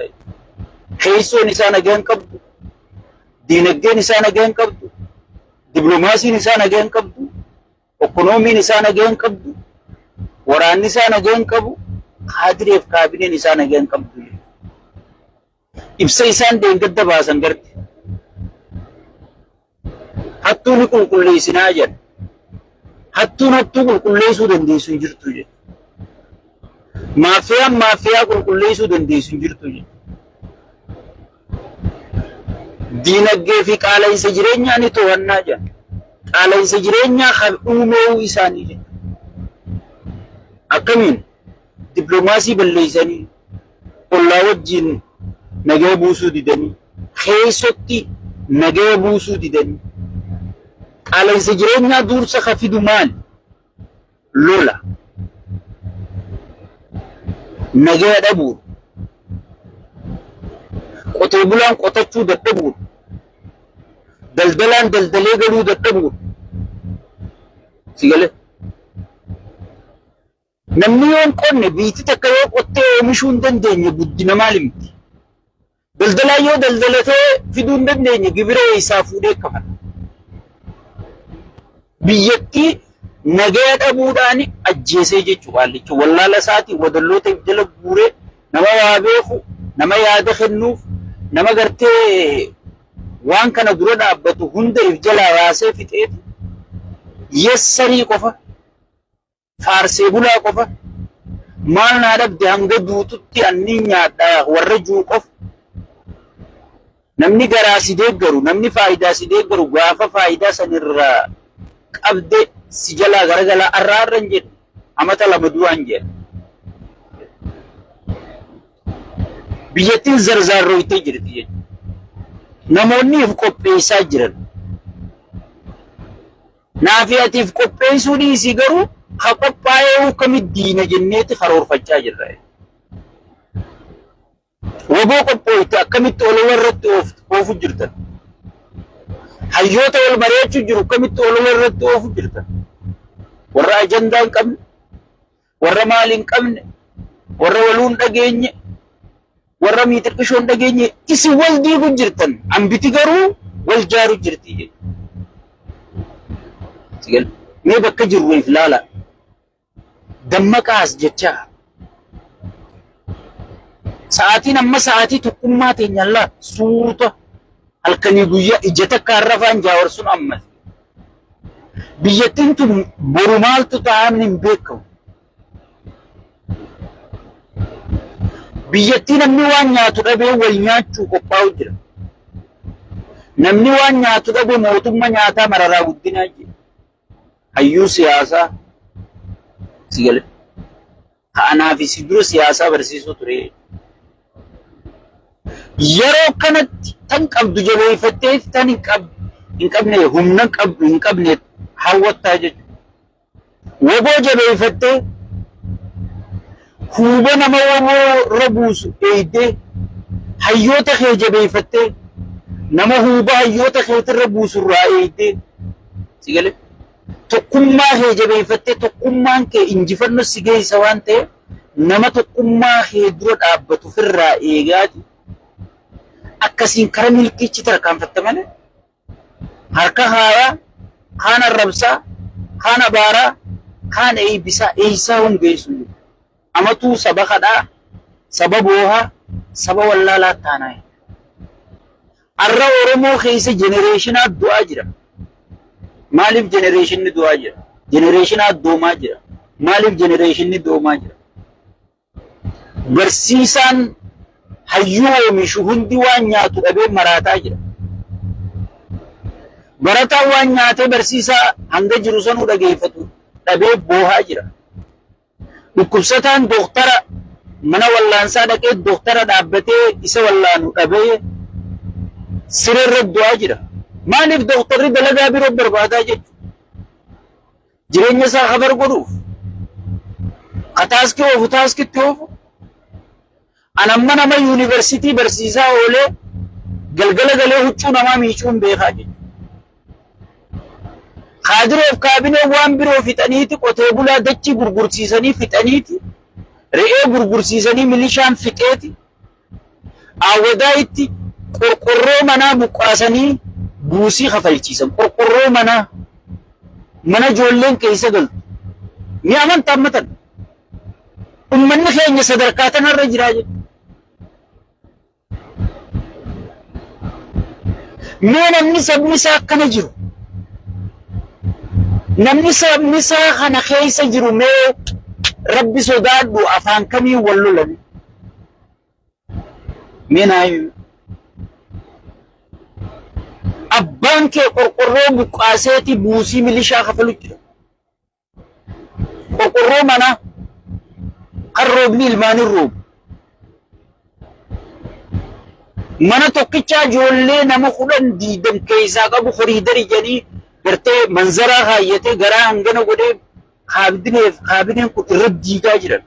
Keessoon isaa nagaa hin qabdu. Diinagdeen isaa nagaa hin qabdu. Dipiloomaasiin isaa nagaa hin qabdu. Ekonomiin isaa nagaa hin qabdu. Waraanni isaa nagaa hin qabu. Kaadireef kaabineen isaa nagaa hin qabdu. Ibsa isaan deengadda baasan garte. Hattuu ni qulqulleessinaa jedha. Hattuun hattuu qulqulleessuu dandeessu hin jirtu jedha. Maafiyaan maafiyaa qulqulleessuu dandeessu hin jirtu jedha. Diinagdee fi qaala'insa jireenyaa ni to'annaa jedha. Qaala'insa jireenyaa kan uumeewu isaanii jedha. Akkamiin dippiloomaasii balleessanii ollaa wajjin nagaa buusuu didanii keessotti nagaa buusuu didanii qaala'insa jireenyaa dursa ka fidu maali? Lola. Nagaa dhabuudha. Qotee bulaan qotachuu dadhabuudha. Daldalaan daldalee galuu dadhabuudha. Si galee? Namni yoo hin qonne biitti takka yoo qottee oomishuu hin dandeenye guddina maali miti. Daldalaan yoo daldalatee fiduu hin dandeenye gibira eessaa fuudhee kafala. Biyyattii nagaya dhabuudhaan ajjeesee jechuudha qaallicha. Wallaala isaatiin wadalloota jala guuree nama waa beeku, nama yaada kennuuf, nama gartee waan kana dura dhaabbatu hunda if jalaa yaasee fixeeti yessarii qofa faarsee bulaa qofa maal naa dhabde hanga duututti anni nyaadha warra juu qofa. Namni garaa si deeggaru, namni faayidaa si deeggaru gaafa faayidaa sanirraa qabde si jalaa garagalaa arraa arra hin jedhu amata lama du'aa hin jedhu. Biyyattiin zarzaarrooytee jirti jechuudha. Namoonni if qopheessaa jiran. Naafi atiif qopheessuu dhiisii garuu ka qophaa'ee akkamitti diina jenneeti karoorfachaa jirra. Waboo qophooyte akkamitti olola irratti oofu jirtan. Hayyoota wal mari'achuu jiru akkamitti olola irratti oofu jirtan. Warra ajandaa hin qabne, warra maali hin qabne, warra waluu hin dhageenye, warra miixirqishoo hin dhageenye isin wal diigu jirtan. Ambiti garuu wal jaaru jirti jechuudha. Mee bakka jirru if laala. Dammaqaas jechaa. Sa'aatiin amma sa'aatii tokkummaa teenya laa suuta halkanii guyyaa ija takka harrafaan jaawarsuun amma. Biyyattiin tun boru maaltu ta'an hin beekamu. Biyyattii namni waan nyaatu dhabee wal nyaachuu qophaa'u jira. Namni waan nyaatu dhabe mootummaa nyaataa mararaa guddinaa jira. Hayyuu siyaasaa si gale. Ka anaa fi si dura siyaasaa barsiisuu ture. Yeroo kanatti tan qabdu jabeeffattee tan hin qabne humna hin qabne hawwattaa jechuudha. Woboo jabeeffattee huuba nama woboo irra buusu eeydee hayyoota kee jabeeffattee nama huuba hayyoota keetirra buusu irraa eeydee si galee tokkummaa kee jabeeffattee tokkummaan kee injifannoo si geessa waan ta'eef nama tokkummaa kee dura dhaabbatu ofirraa eegaati akkasiin kara milkiichi tarkaanfatta malee harka haayaa kaan arrabsaa kaan abaaraa kaan eeybisaa eeysaa hungeessu amatuu saba kadhaa saba boohaa saba wallaalaa taanaa. Arra Oromoo keessa jenereeshinaa du'aa jira. Maaliif jenereeshinni du'aa jira? Jenereeshinaa doomaa jira. Maaliif jenereeshinni doomaa jira? Barsiisaan hayyuu oomishu hundi waan nyaatu dhabee maraataa jira. Barataan waan nyaatee barsiisaa hanga jiru sanuu dhageeffatu dhabee boohaa jira. Dhukkubsataan dooktara mana wallaansaa dhaqee dooktara dhaabbatee isa wallaanu dhabee siree irra du'aa jira. Maaliif dooktarri dalagaa biroo barbaadaa jechuudha? Jireenya isaa kabar godhuuf. Ka taaskii oofu taaskitti oofu. An amma nama yuunivarsiitii barsiisaa oolee galgala galee huccuu namaa miicuun beekaa jechuudha. Kaadiroof kaabinee waan biroo fixaniiti qotee bulaa dachii gurgursiisanii fixaniiti re'ee gurgursiisanii milishaan fixeeti awwadaa itti qorqorroo manaa buqqaasanii buusii kafalchiisan qorqorroo manaa. Mana ijoolleen keessa galtu. Ni amantaa ammatan. Ummanni keenya sadarkaa tanarra jiraa jechuudha. Mee namni sabni isaa akkana jiru. Namni sabni isaa kana keessa jiru mee Rabbi sodaadhu afaan kamiin wal lolani. Mee naa himi. Abbaan kee qorqorroo buqqaaseeti buusii milishaa kafalu jira. Qorqorroo manaa kan roobni ilmaanii roobu. Mana tokkichaa ijoollee nama 10 20 keessaa qabu koriidarii jedhanii gartee manzaraa kaayyatee garaa hangana godhee kaabineef kaabineen kun irra diigaa jiran.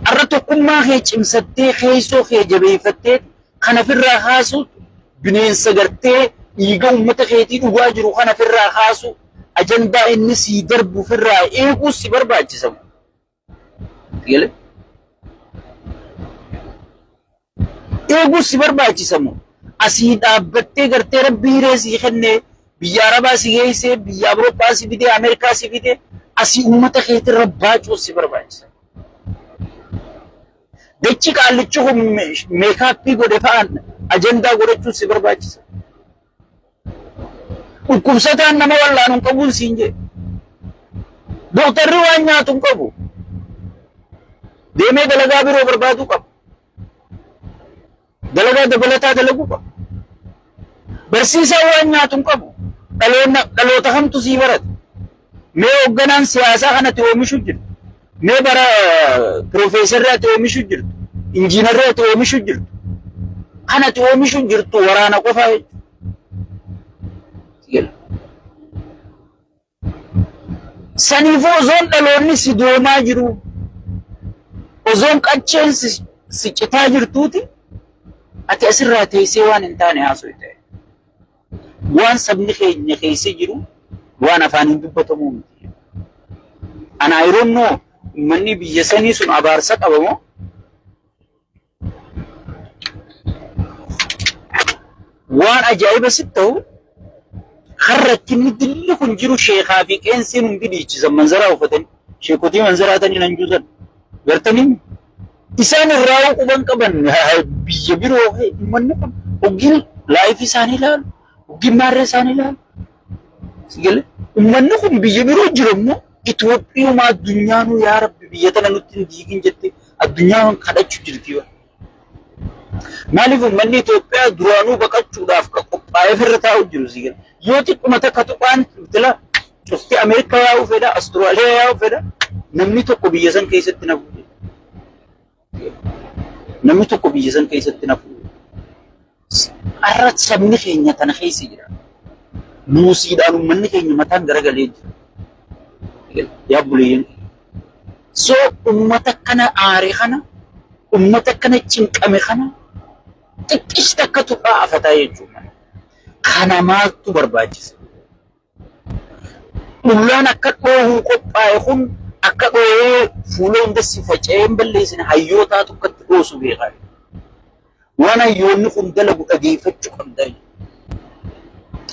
Har'a tokkummaa kee cimsattee keessoo kee jabeeffattee kan ofirraa kaasu bineensa gartee dhiiga uummata keetii dhugaa jiru kan ofirraa kaasu ajandaa inni sii darbu ofirraa eeguus si barbaachisa. Galee? Eeguus si barbaachisa moo? Asii dhaabbattee gartee rabbi hiree sii kennee biyya Arabaa si geessee biyya Awurooppaa si fidee Ameerikaa si fidee asii uummata keetirra baacuus si barbaachisa. Dachi qaallichi kun meekaappii godhe fa'aan ajandaa godhachuus si barbaachisa. Dhukkubsataan nama wallaanu hin qabuun siin jedhe. Dooktarri waan nyaatu hin qabu. Deemee dalagaa biroo barbaaduu qaba. Dalagaa dabalataa dalaguu qaba. Barsiisaan waan nyaatu hin qabu. Dhaloota kamtu sii barata? Mee hoogganaan siyaasaa kanatti oomishu jirtu. Mee bara piroofeesarri ati oomishu jirtu. Injiinarri ati oomishu jirtu. Kan ati oomishu jirtu waraana qofaa jechuudha. Saniifuu osoon dhaloonni si doomaa jiru, osoon qacceen si citaa jirtuuti, ati asirraa teessee waan hin taane haasofte. Waan sabni keenya keessa jiru waan afaaniin dubbatamuu miti. Ana I don't know uummanni biyya sanii sun abaarsa qaba moo? Waan ajaa'iba sitti ta'u kan rakkinni dilli kun jiru sheekaa fi qeensiin hundi dhiichisan manzaraa uffatanii sheekotii manzaraa tanii nan juusan gartanii isaan irraa quban qaban biyya biroo uummanni kun hoggiin laayifii isaanii ilaalu hoggiin maarree isaanii ilaalu. Sigale uummanni kun biyya biroo jiru immoo Itoophiyuma addunyaanuu yaa Rabbi biyya tana nutti hin diigin jette addunyaan kadhachuu jirti. Maaliif uummanni Itoophiyaa duraanuu baqachuudhaaf kan qophaa'ee ofirra taa'u jiru sigale. Yoo xiqquma takka tuqaan tila cufti Ameerikaa yaa'uu fedha, Awustiraaliyaa yaa'uu fedha, namni tokko biyya san keessatti nafu. Namni tokko biyya san keessatti nafu. Har'a sabni keenya tana keessa jira. Buusiidhaan uummanni keenya mataan garagalee jira. Yaa buleeyyan. So uummata kana aare kana, uummata kana cinqame kana xiqqis takka tuqaa afataa jechuudha. Kana maaltu barbaachisa? Dhullaan akka dhoohuu qophaa'e kun akka dhoohee fuula hunda si faca'ee hin balleessine hayyootaatu akkatti dhoosu beekaa. Waan hayyoonni kun dalagu dhageeffachuu qabda.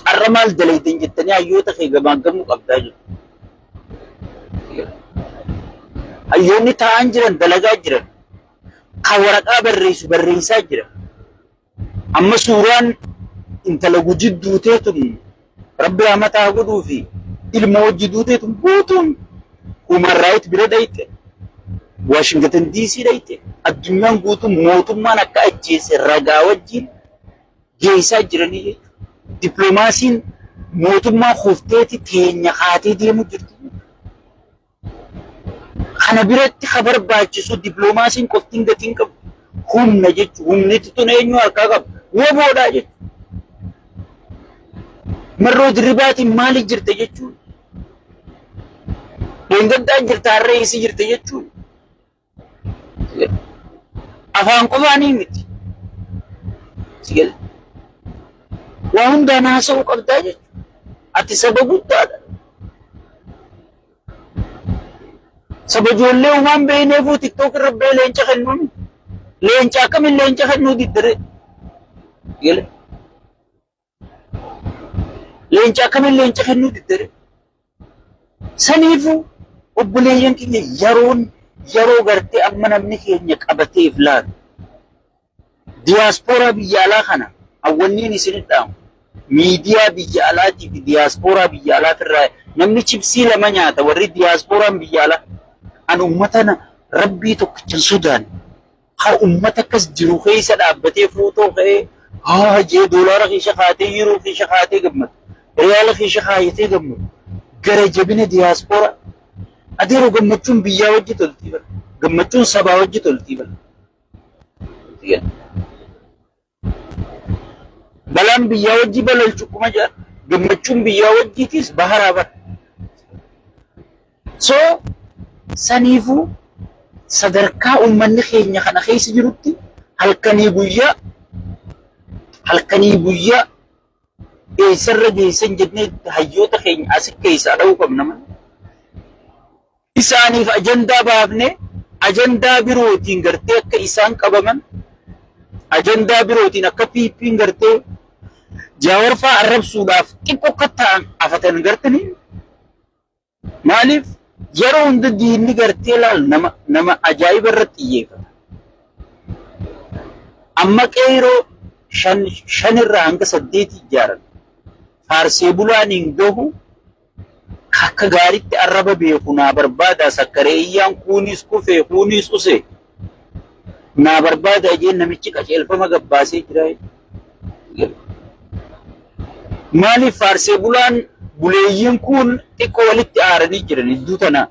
Har'a maal dalaydan jettanii hayyoota kee gamaaggamuu qabdaa jechuudha. Hayyoonni taa'an jiran dalagaa jiran. Kan waraqaa barreessu barreessaa jira. Amma suuraan intala Gujii duutee tun Rabbi rahmata haa godhuu fi ilma wajji duutee tun guutuun human right bira dhayxe Washington DC dhayxe addunyaan guutuun mootummaan akka ajjeese ragaa wajjin geessaa jiranii jechuudha. Dippiloomaasiin mootummaa kufteeti teenya kaatee deemu jirti. Kana biratti ka barbaachisu dippiloomaasiin qoftiin gatiin qabu humna jechuudha. Humni tun eenyu harkaa qaba? Woboodhaa jechuudha. Marroo Dirribaatiin maaliif jirta jechuudha. Dheengaddaan jirta har'a eessa jirta jechuudha. Afaan qofaanii miti. Sigale. Waa hundaan haasa'uu qabdaa jechuudha. Ati saba guddaadha. Saba ijoollee uumaan beekneefuu tiktook irra ba'ee leenca kennuun leenca akkamiin leenca kennuu diddare. Sigale. Leenca akkamiin leenca kennuu diddere? Saniifuu obboleeyyan keenya yeroon yeroo gartee amma namni keenya qabateef laalu. Diyaaspooraa biyya alaa kana hawwanniin isin dhaamu. Miidiyaa biyya alaatii fi diyaaspooraa biyya alaatirraa namni chipsii lama nyaata warri diyaaspooraan biyya alaa. An uummata rabbii tokkicha hin sodaanne. Ha uummata akkas jiru keessa dhaabbatee footoo ka'ee haa jee doolaara keessa kaatee yeroo keessa kaatee gammadu. Riyaala keessa kaayatee gammadu. Gara jabina diyaaspooraa. Adeeroo gammachuun biyyaa wajji toltii bara. Gammachuun sabaa wajji toltii bara. Balaan biyyaa wajji balalchu kuma jedhan gammachuun biyyaa wajjiitis baharaa bara. So saniifuu sadarkaa uummanni keenya kana keessa jirutti halkanii guyyaa halkanii guyyaa eessarra geessan jennee hayyoota keenya asi keessaa dha'uu qabna malee. Isaaniif ajandaa baafnee ajandaa birootiin gartee akka isaan qabaman ajandaa birootiin akka PP'n gartee Jaawar fa'aa arrabsuudhaaf xiqqoo akka ta'an afatan gartanii maaliif yeroo hunda diinni gartee laal nama nama ajaa'iba irratti xiyyeeffata. Amma qeeroo shan shanirraa hanga saddeeti ijaaran faarsee bulaan hin gahu Akka gaaritti arraba beeku naa barbaadaa sakkaree iyyaan kuunis kufee kuunis use naa barbaadaa jeen namichi qaceelfama gabbaasee jira. Maaliif faarsee bulaan buleeyyiin kun xiqqoo walitti aaranii jiran iddoo tana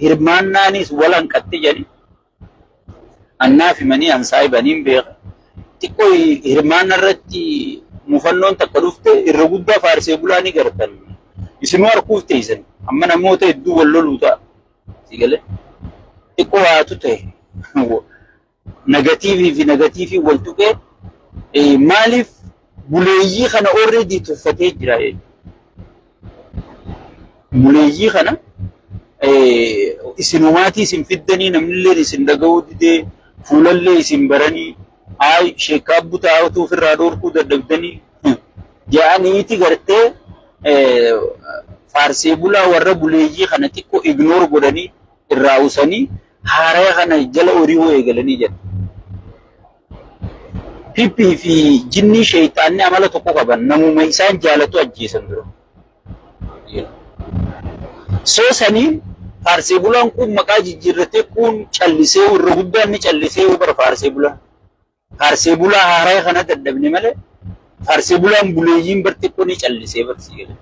hirmaannaanis wal hanqatte jedhani. Annaaf himanii an saayibaniin beeka. Xiqqoo hirmaanna irratti mufannoon takka dhufte irra guddaa faarsee bulaa ni gartan. Isinuu harkuuf teessan. Amma namoota hedduu wal loluu ta'a. Si galee? Xiqqoo waatu ta'e. Nagatiivii fi nagatiivii wal tuqee maaliif buleeyyii kana already tuffatee jira jechuudha. Buleeyyii kana isinumaatii isin fiddanii namnillee isin dhaga'uu didee fuulallee isin baranii ayi sheekkaa butaa utuu ofirraa dhorkuu dadhabdanii ja'aniiti gartee faarsee bulaa warra buleeyyii kana xiqqoo ignoor godhanii irraa usanii haaraya kana jala ori'uu eegalanii jedha. Pippii fi jinnii sheeyxaanni amala tokko qaban namuma isaan jaalatu ajjeesan dura. Soo saniin faarsee bulaan kun maqaa jijjiirratee kun callisee irra guddaan ni callisee bara faarsee bulaan. Faarsee bulaa haaraya kana dadhabne malee faarsee bulaan buleeyyiin bar xiqqoo ni callisee barsiise.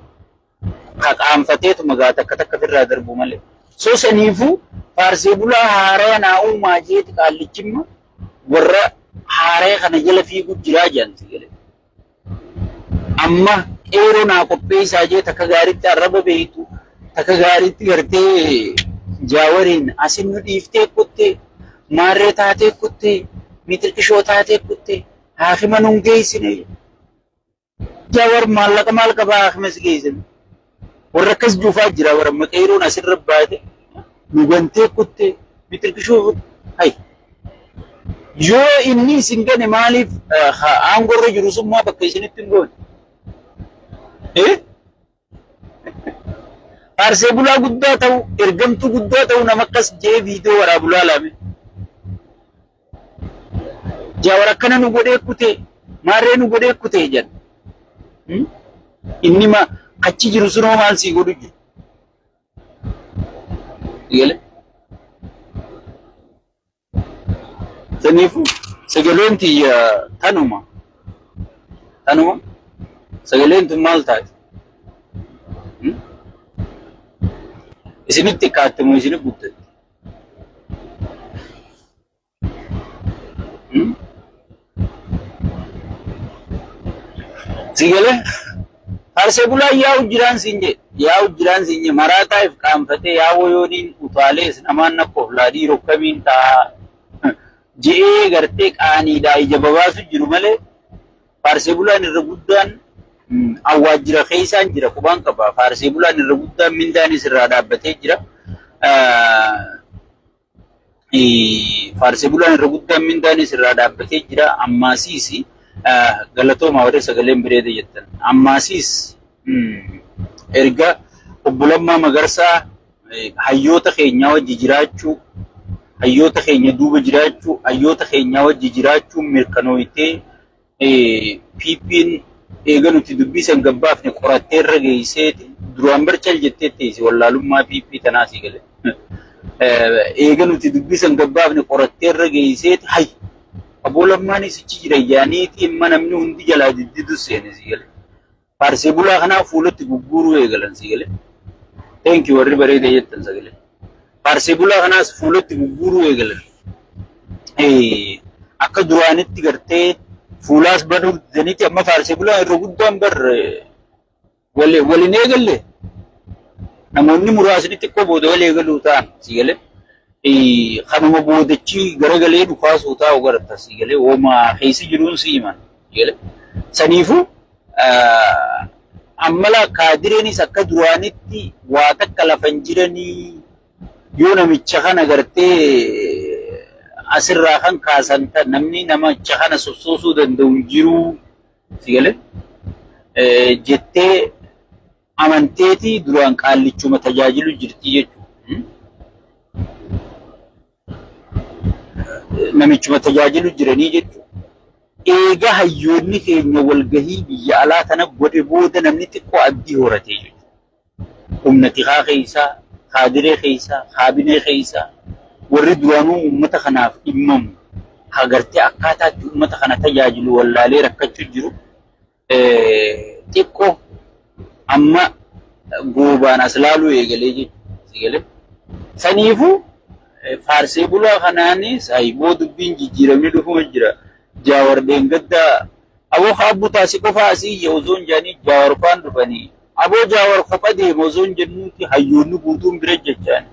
Kaqaanfateetu magaa takka takka ofirraa darbu malee. Soo saniifuu faarsee bulaa haaraya naa uumaa jeeti qaallichimma warra haaraya kana jala fiigu jiraa jedhan si galee. Amma qeeroo naa qopheessaa jee takka gaaritti arraba beektu takka gaaritti gartee jaawariin asin nu dhiiftee kuttee maarree taatee kuttee mitirqishoo taatee kuttee haakima nun geessine. Jaawar maallaqa maal qabaa haakima si geessine. Warra akkas juufaa jira warra maqeeroon asirra baate nu gantee kuttee mitirqishoo hay. Yoo inni isin gane maaliif aangorra jiru sun maa bakka isinitti hin goone? Eh? Faarsee bulaa guddaa ta'u, ergamtuu guddaa ta'u nama akkas jee viidiyoo waraabu laalame. Jaawar akkana nu godhee kutee, maarree nu godhee kutee jedha. Inni ma achi jiru sunoo maal sii godhu jiru? Gale? Saniifuu sagaleen tiyya tanuma. Tanuma. Sagaleen tun maal taate? Isinitti xiqqaatte moo isinit guddatte? Si galee? Faarsee bulaa yaa'u jiraan siin jee yaa'u jiraan siin jee maraataa if qaanfatee yaa'oo yooniin utaalees namaan nakkoof laadhii rokkamiin ta'a je'ee gartee qaaniidhaa ija babaasu jiru malee faarsee bulaan irra guddaan awwaajjira keessaan jira qubaan qaba faarsee bulaan irra guddaan mindaanis irraa dhaabbatee jira. Faarsee bulaan irra guddaan mindaanis irraa dhaabbatee jira. Ammaasiis galatooma warri sagaleen bareeda jettan. Ammaasiis Erga obbo Lammaa Magarsaa hayyoota keenyaa wajji jiraachuu, hayyoota keenya duuba jiraachuu, hayyoota keenyaa wajji jiraachuun mirkanooytee PP'n eega nuti dubbii san gabbaafne qorattee irra geesseeti duraan bar cal jettee teessi wallaalummaa PP tanaa sii gale. Eega nuti dubbii san gabbaafne qorattee irra geesseeti hay aboo Lammaanis achi jira yaaniiti imma namni hundi jalaa diddidu seene sii gale. Faarsee bulaa kanaa fuulatti gugguuruu eegalan sii gale. Thank you warri bareeda jettan sagalee. Faarsee bulaa kanaas fuulatti gugguuruu eegalan. Akka duraanitti gartee fuulaas banuu didaniiti amma faarsee bulaa irra guddaan bar waliin eegalle. Namoonni muraasni xiqqoo booda wal eegaluu ta'an sii galee. Kanuma boodachi garagalee dhukaasuu taa'u garta sii galee wooma keessa jiruun si himan sii galee. Saniifuu ammala kaadireenis akka duraanitti waa takka lafa hin jiranii yoo namicha kana gartee asirraa kan kaasan namni namicha kana sossoosuu danda'u hin jiru si galee jettee amanteeti duraan qaallichuma tajaajilu jirti jechuudha. Namichuma tajaajilu jiranii jechuudha. Eega hayyoonni keenya walgahii biyya alaa tana godhe booda namni xiqqoo abdii horatee jechuudha. Humna tikaa keessaa, kaadiree keessaa, kaabinee keessaa warri duraanuu uummata kanaaf dhimmamu hagartee akkaataatti uummata kana tajaajilu wallaalee rakkachuu jiru. Xiqqoo amma goobaan as laaluu eegalee jechuudha. Saniifuu faarsee bulaa kanaanis haiboo dubbiin jijjiiramni dhufuma jira. Jaawar dheengaddaa aboo kaabbu taasi qofaa asii iyya osoo hin jaanii jaawar faan dhufanii aboo jaawar kopha deema osoo hin jennuuti hayyoonni guutuun bira jechaani.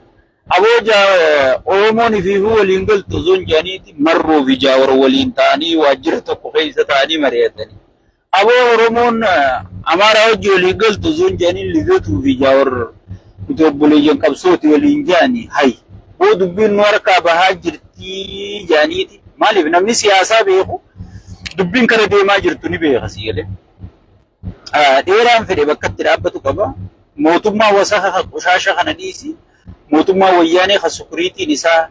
Aboo Oromoon ifiifuu waliin galtu osoo hin jaaniiti Marroo fi Jaawar waliin ta'anii waajjira tokko keessa ta'anii mari'atanii. Aboo Oromoon Amaaraa wajji waliin galtu osoo hin jaaniin Lidatuu fi Jaawar nuti obboleeyyan qabsooti waliin jaani hay. Boo dubbiin nu harkaa bahaa jirtii jaaniiti. Maaliif namni siyaasaa beeku dubbiin kara deemaa jirtu ni beeka sii galee. Dheeraan fedhe bakka itti dhaabbatu qaba. Mootummaa wasaka kan qoshaasha kana dhiisi. Mootummaa wayyaanee kan sukuriitiin isaa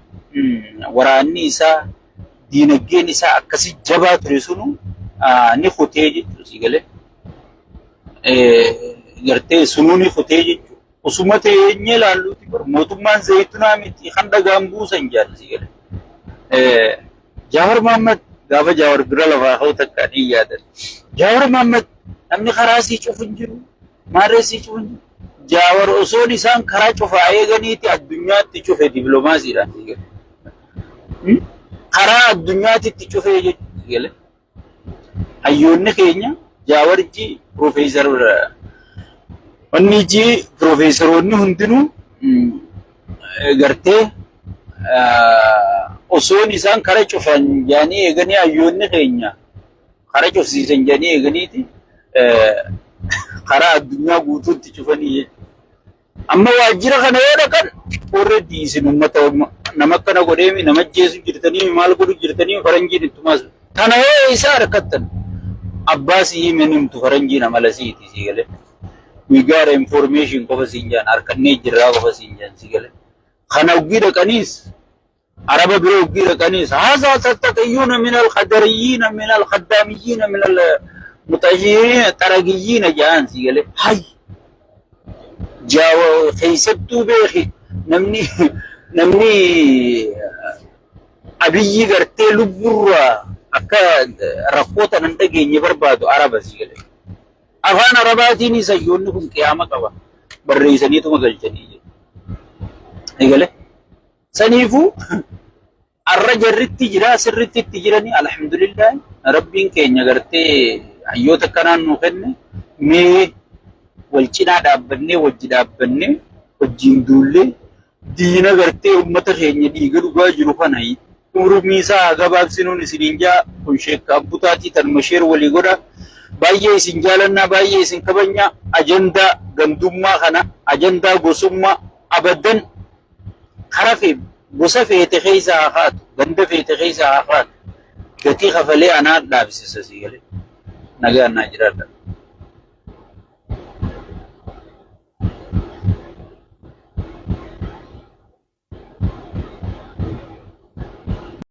waraanni isaa diinagdeen isaa akkasi jabaa ture sunu ni kutee jechuudha sii galee. Gartee sunuu ni kutee jechuudha. Osuma teenyee ilaalluuti bar mootummaan zayitunaa miti kan dhagaan buusan jaan sii galee. Jaawar Mohaammed gaafa Jaawar bira lafaa ka'u takka ni yaadan. Jaawar Mohaammed namni karaa sii cufu hin jiru. Maarree sii cufu hin jiru. Jaawar osoon isaan karaa cufaa eeganiiti addunyaatti cufe dippiloomaasiidhaan. Karaa addunyaatti itti cufee jechuudha. Hayyoonni keenya Jaawarji Piroofeesar Wanni ji piroofeesaroonni hundinuu gartee osoon isaan kara cufan jedhanii eeganii hayyoonni keenya kara cufsiisan jedhanii eeganiiti karaa addunyaa guutuutti cufanii jechuudha. Amma waajjira kana yoo dhaqan already isin uummata nama akkana godheemi nama ajjeesu jirtanii maal godhu jirtanii faranjiin ittumaas. Kana yoo isa harkattan abbaa si hime himtu faranjiin amala siiti sii galee. We got information qofa siin jaan harkannee jirraa qofa siin jaan sii galee. Kana uggii dhaqaniis araba bira uggii dhaqaniis haazaa tattaqiyuuna min alqadariyyiina min alqaddaamiyyiina min almutahiiriina xaragiyyiina jaan sii galee. Hay jaawa keessattuu beeki namni namni Abiyyi gartee lubburraa akka rakkoo tana hin dhageenye barbaadu araba sii galee. Afaan Arabaatiin hayyoonni kun qiyaama qaba. Barreessaniituma galchanii jedhu. Eegale. Saniifuu arra jarritti jira sirritti itti jiranii alhamdulillah rabbiin keenya gartee hayyoota akkanaan nuu kenne mee wal cinaa dhaabbannee wajji dhaabbannee wajjiin duullee diina gartee ummata keenya dhiiga dhugaa jiru kana urmii isaa haa gabaabsinuun isiniin jaa kun sheekka abbutaatii tanuma sheer walii godha baay'ee isin jaalannaa baay'ee isin kabajnaa ajandaa gandummaa kana ajandaa gosummaa abadan kara fe gosa feete keessa haa kaatu ganda feete keessa haa kaatu gatii kafalee anaa dhaabsisa sii galee nagaan naa jiraadha.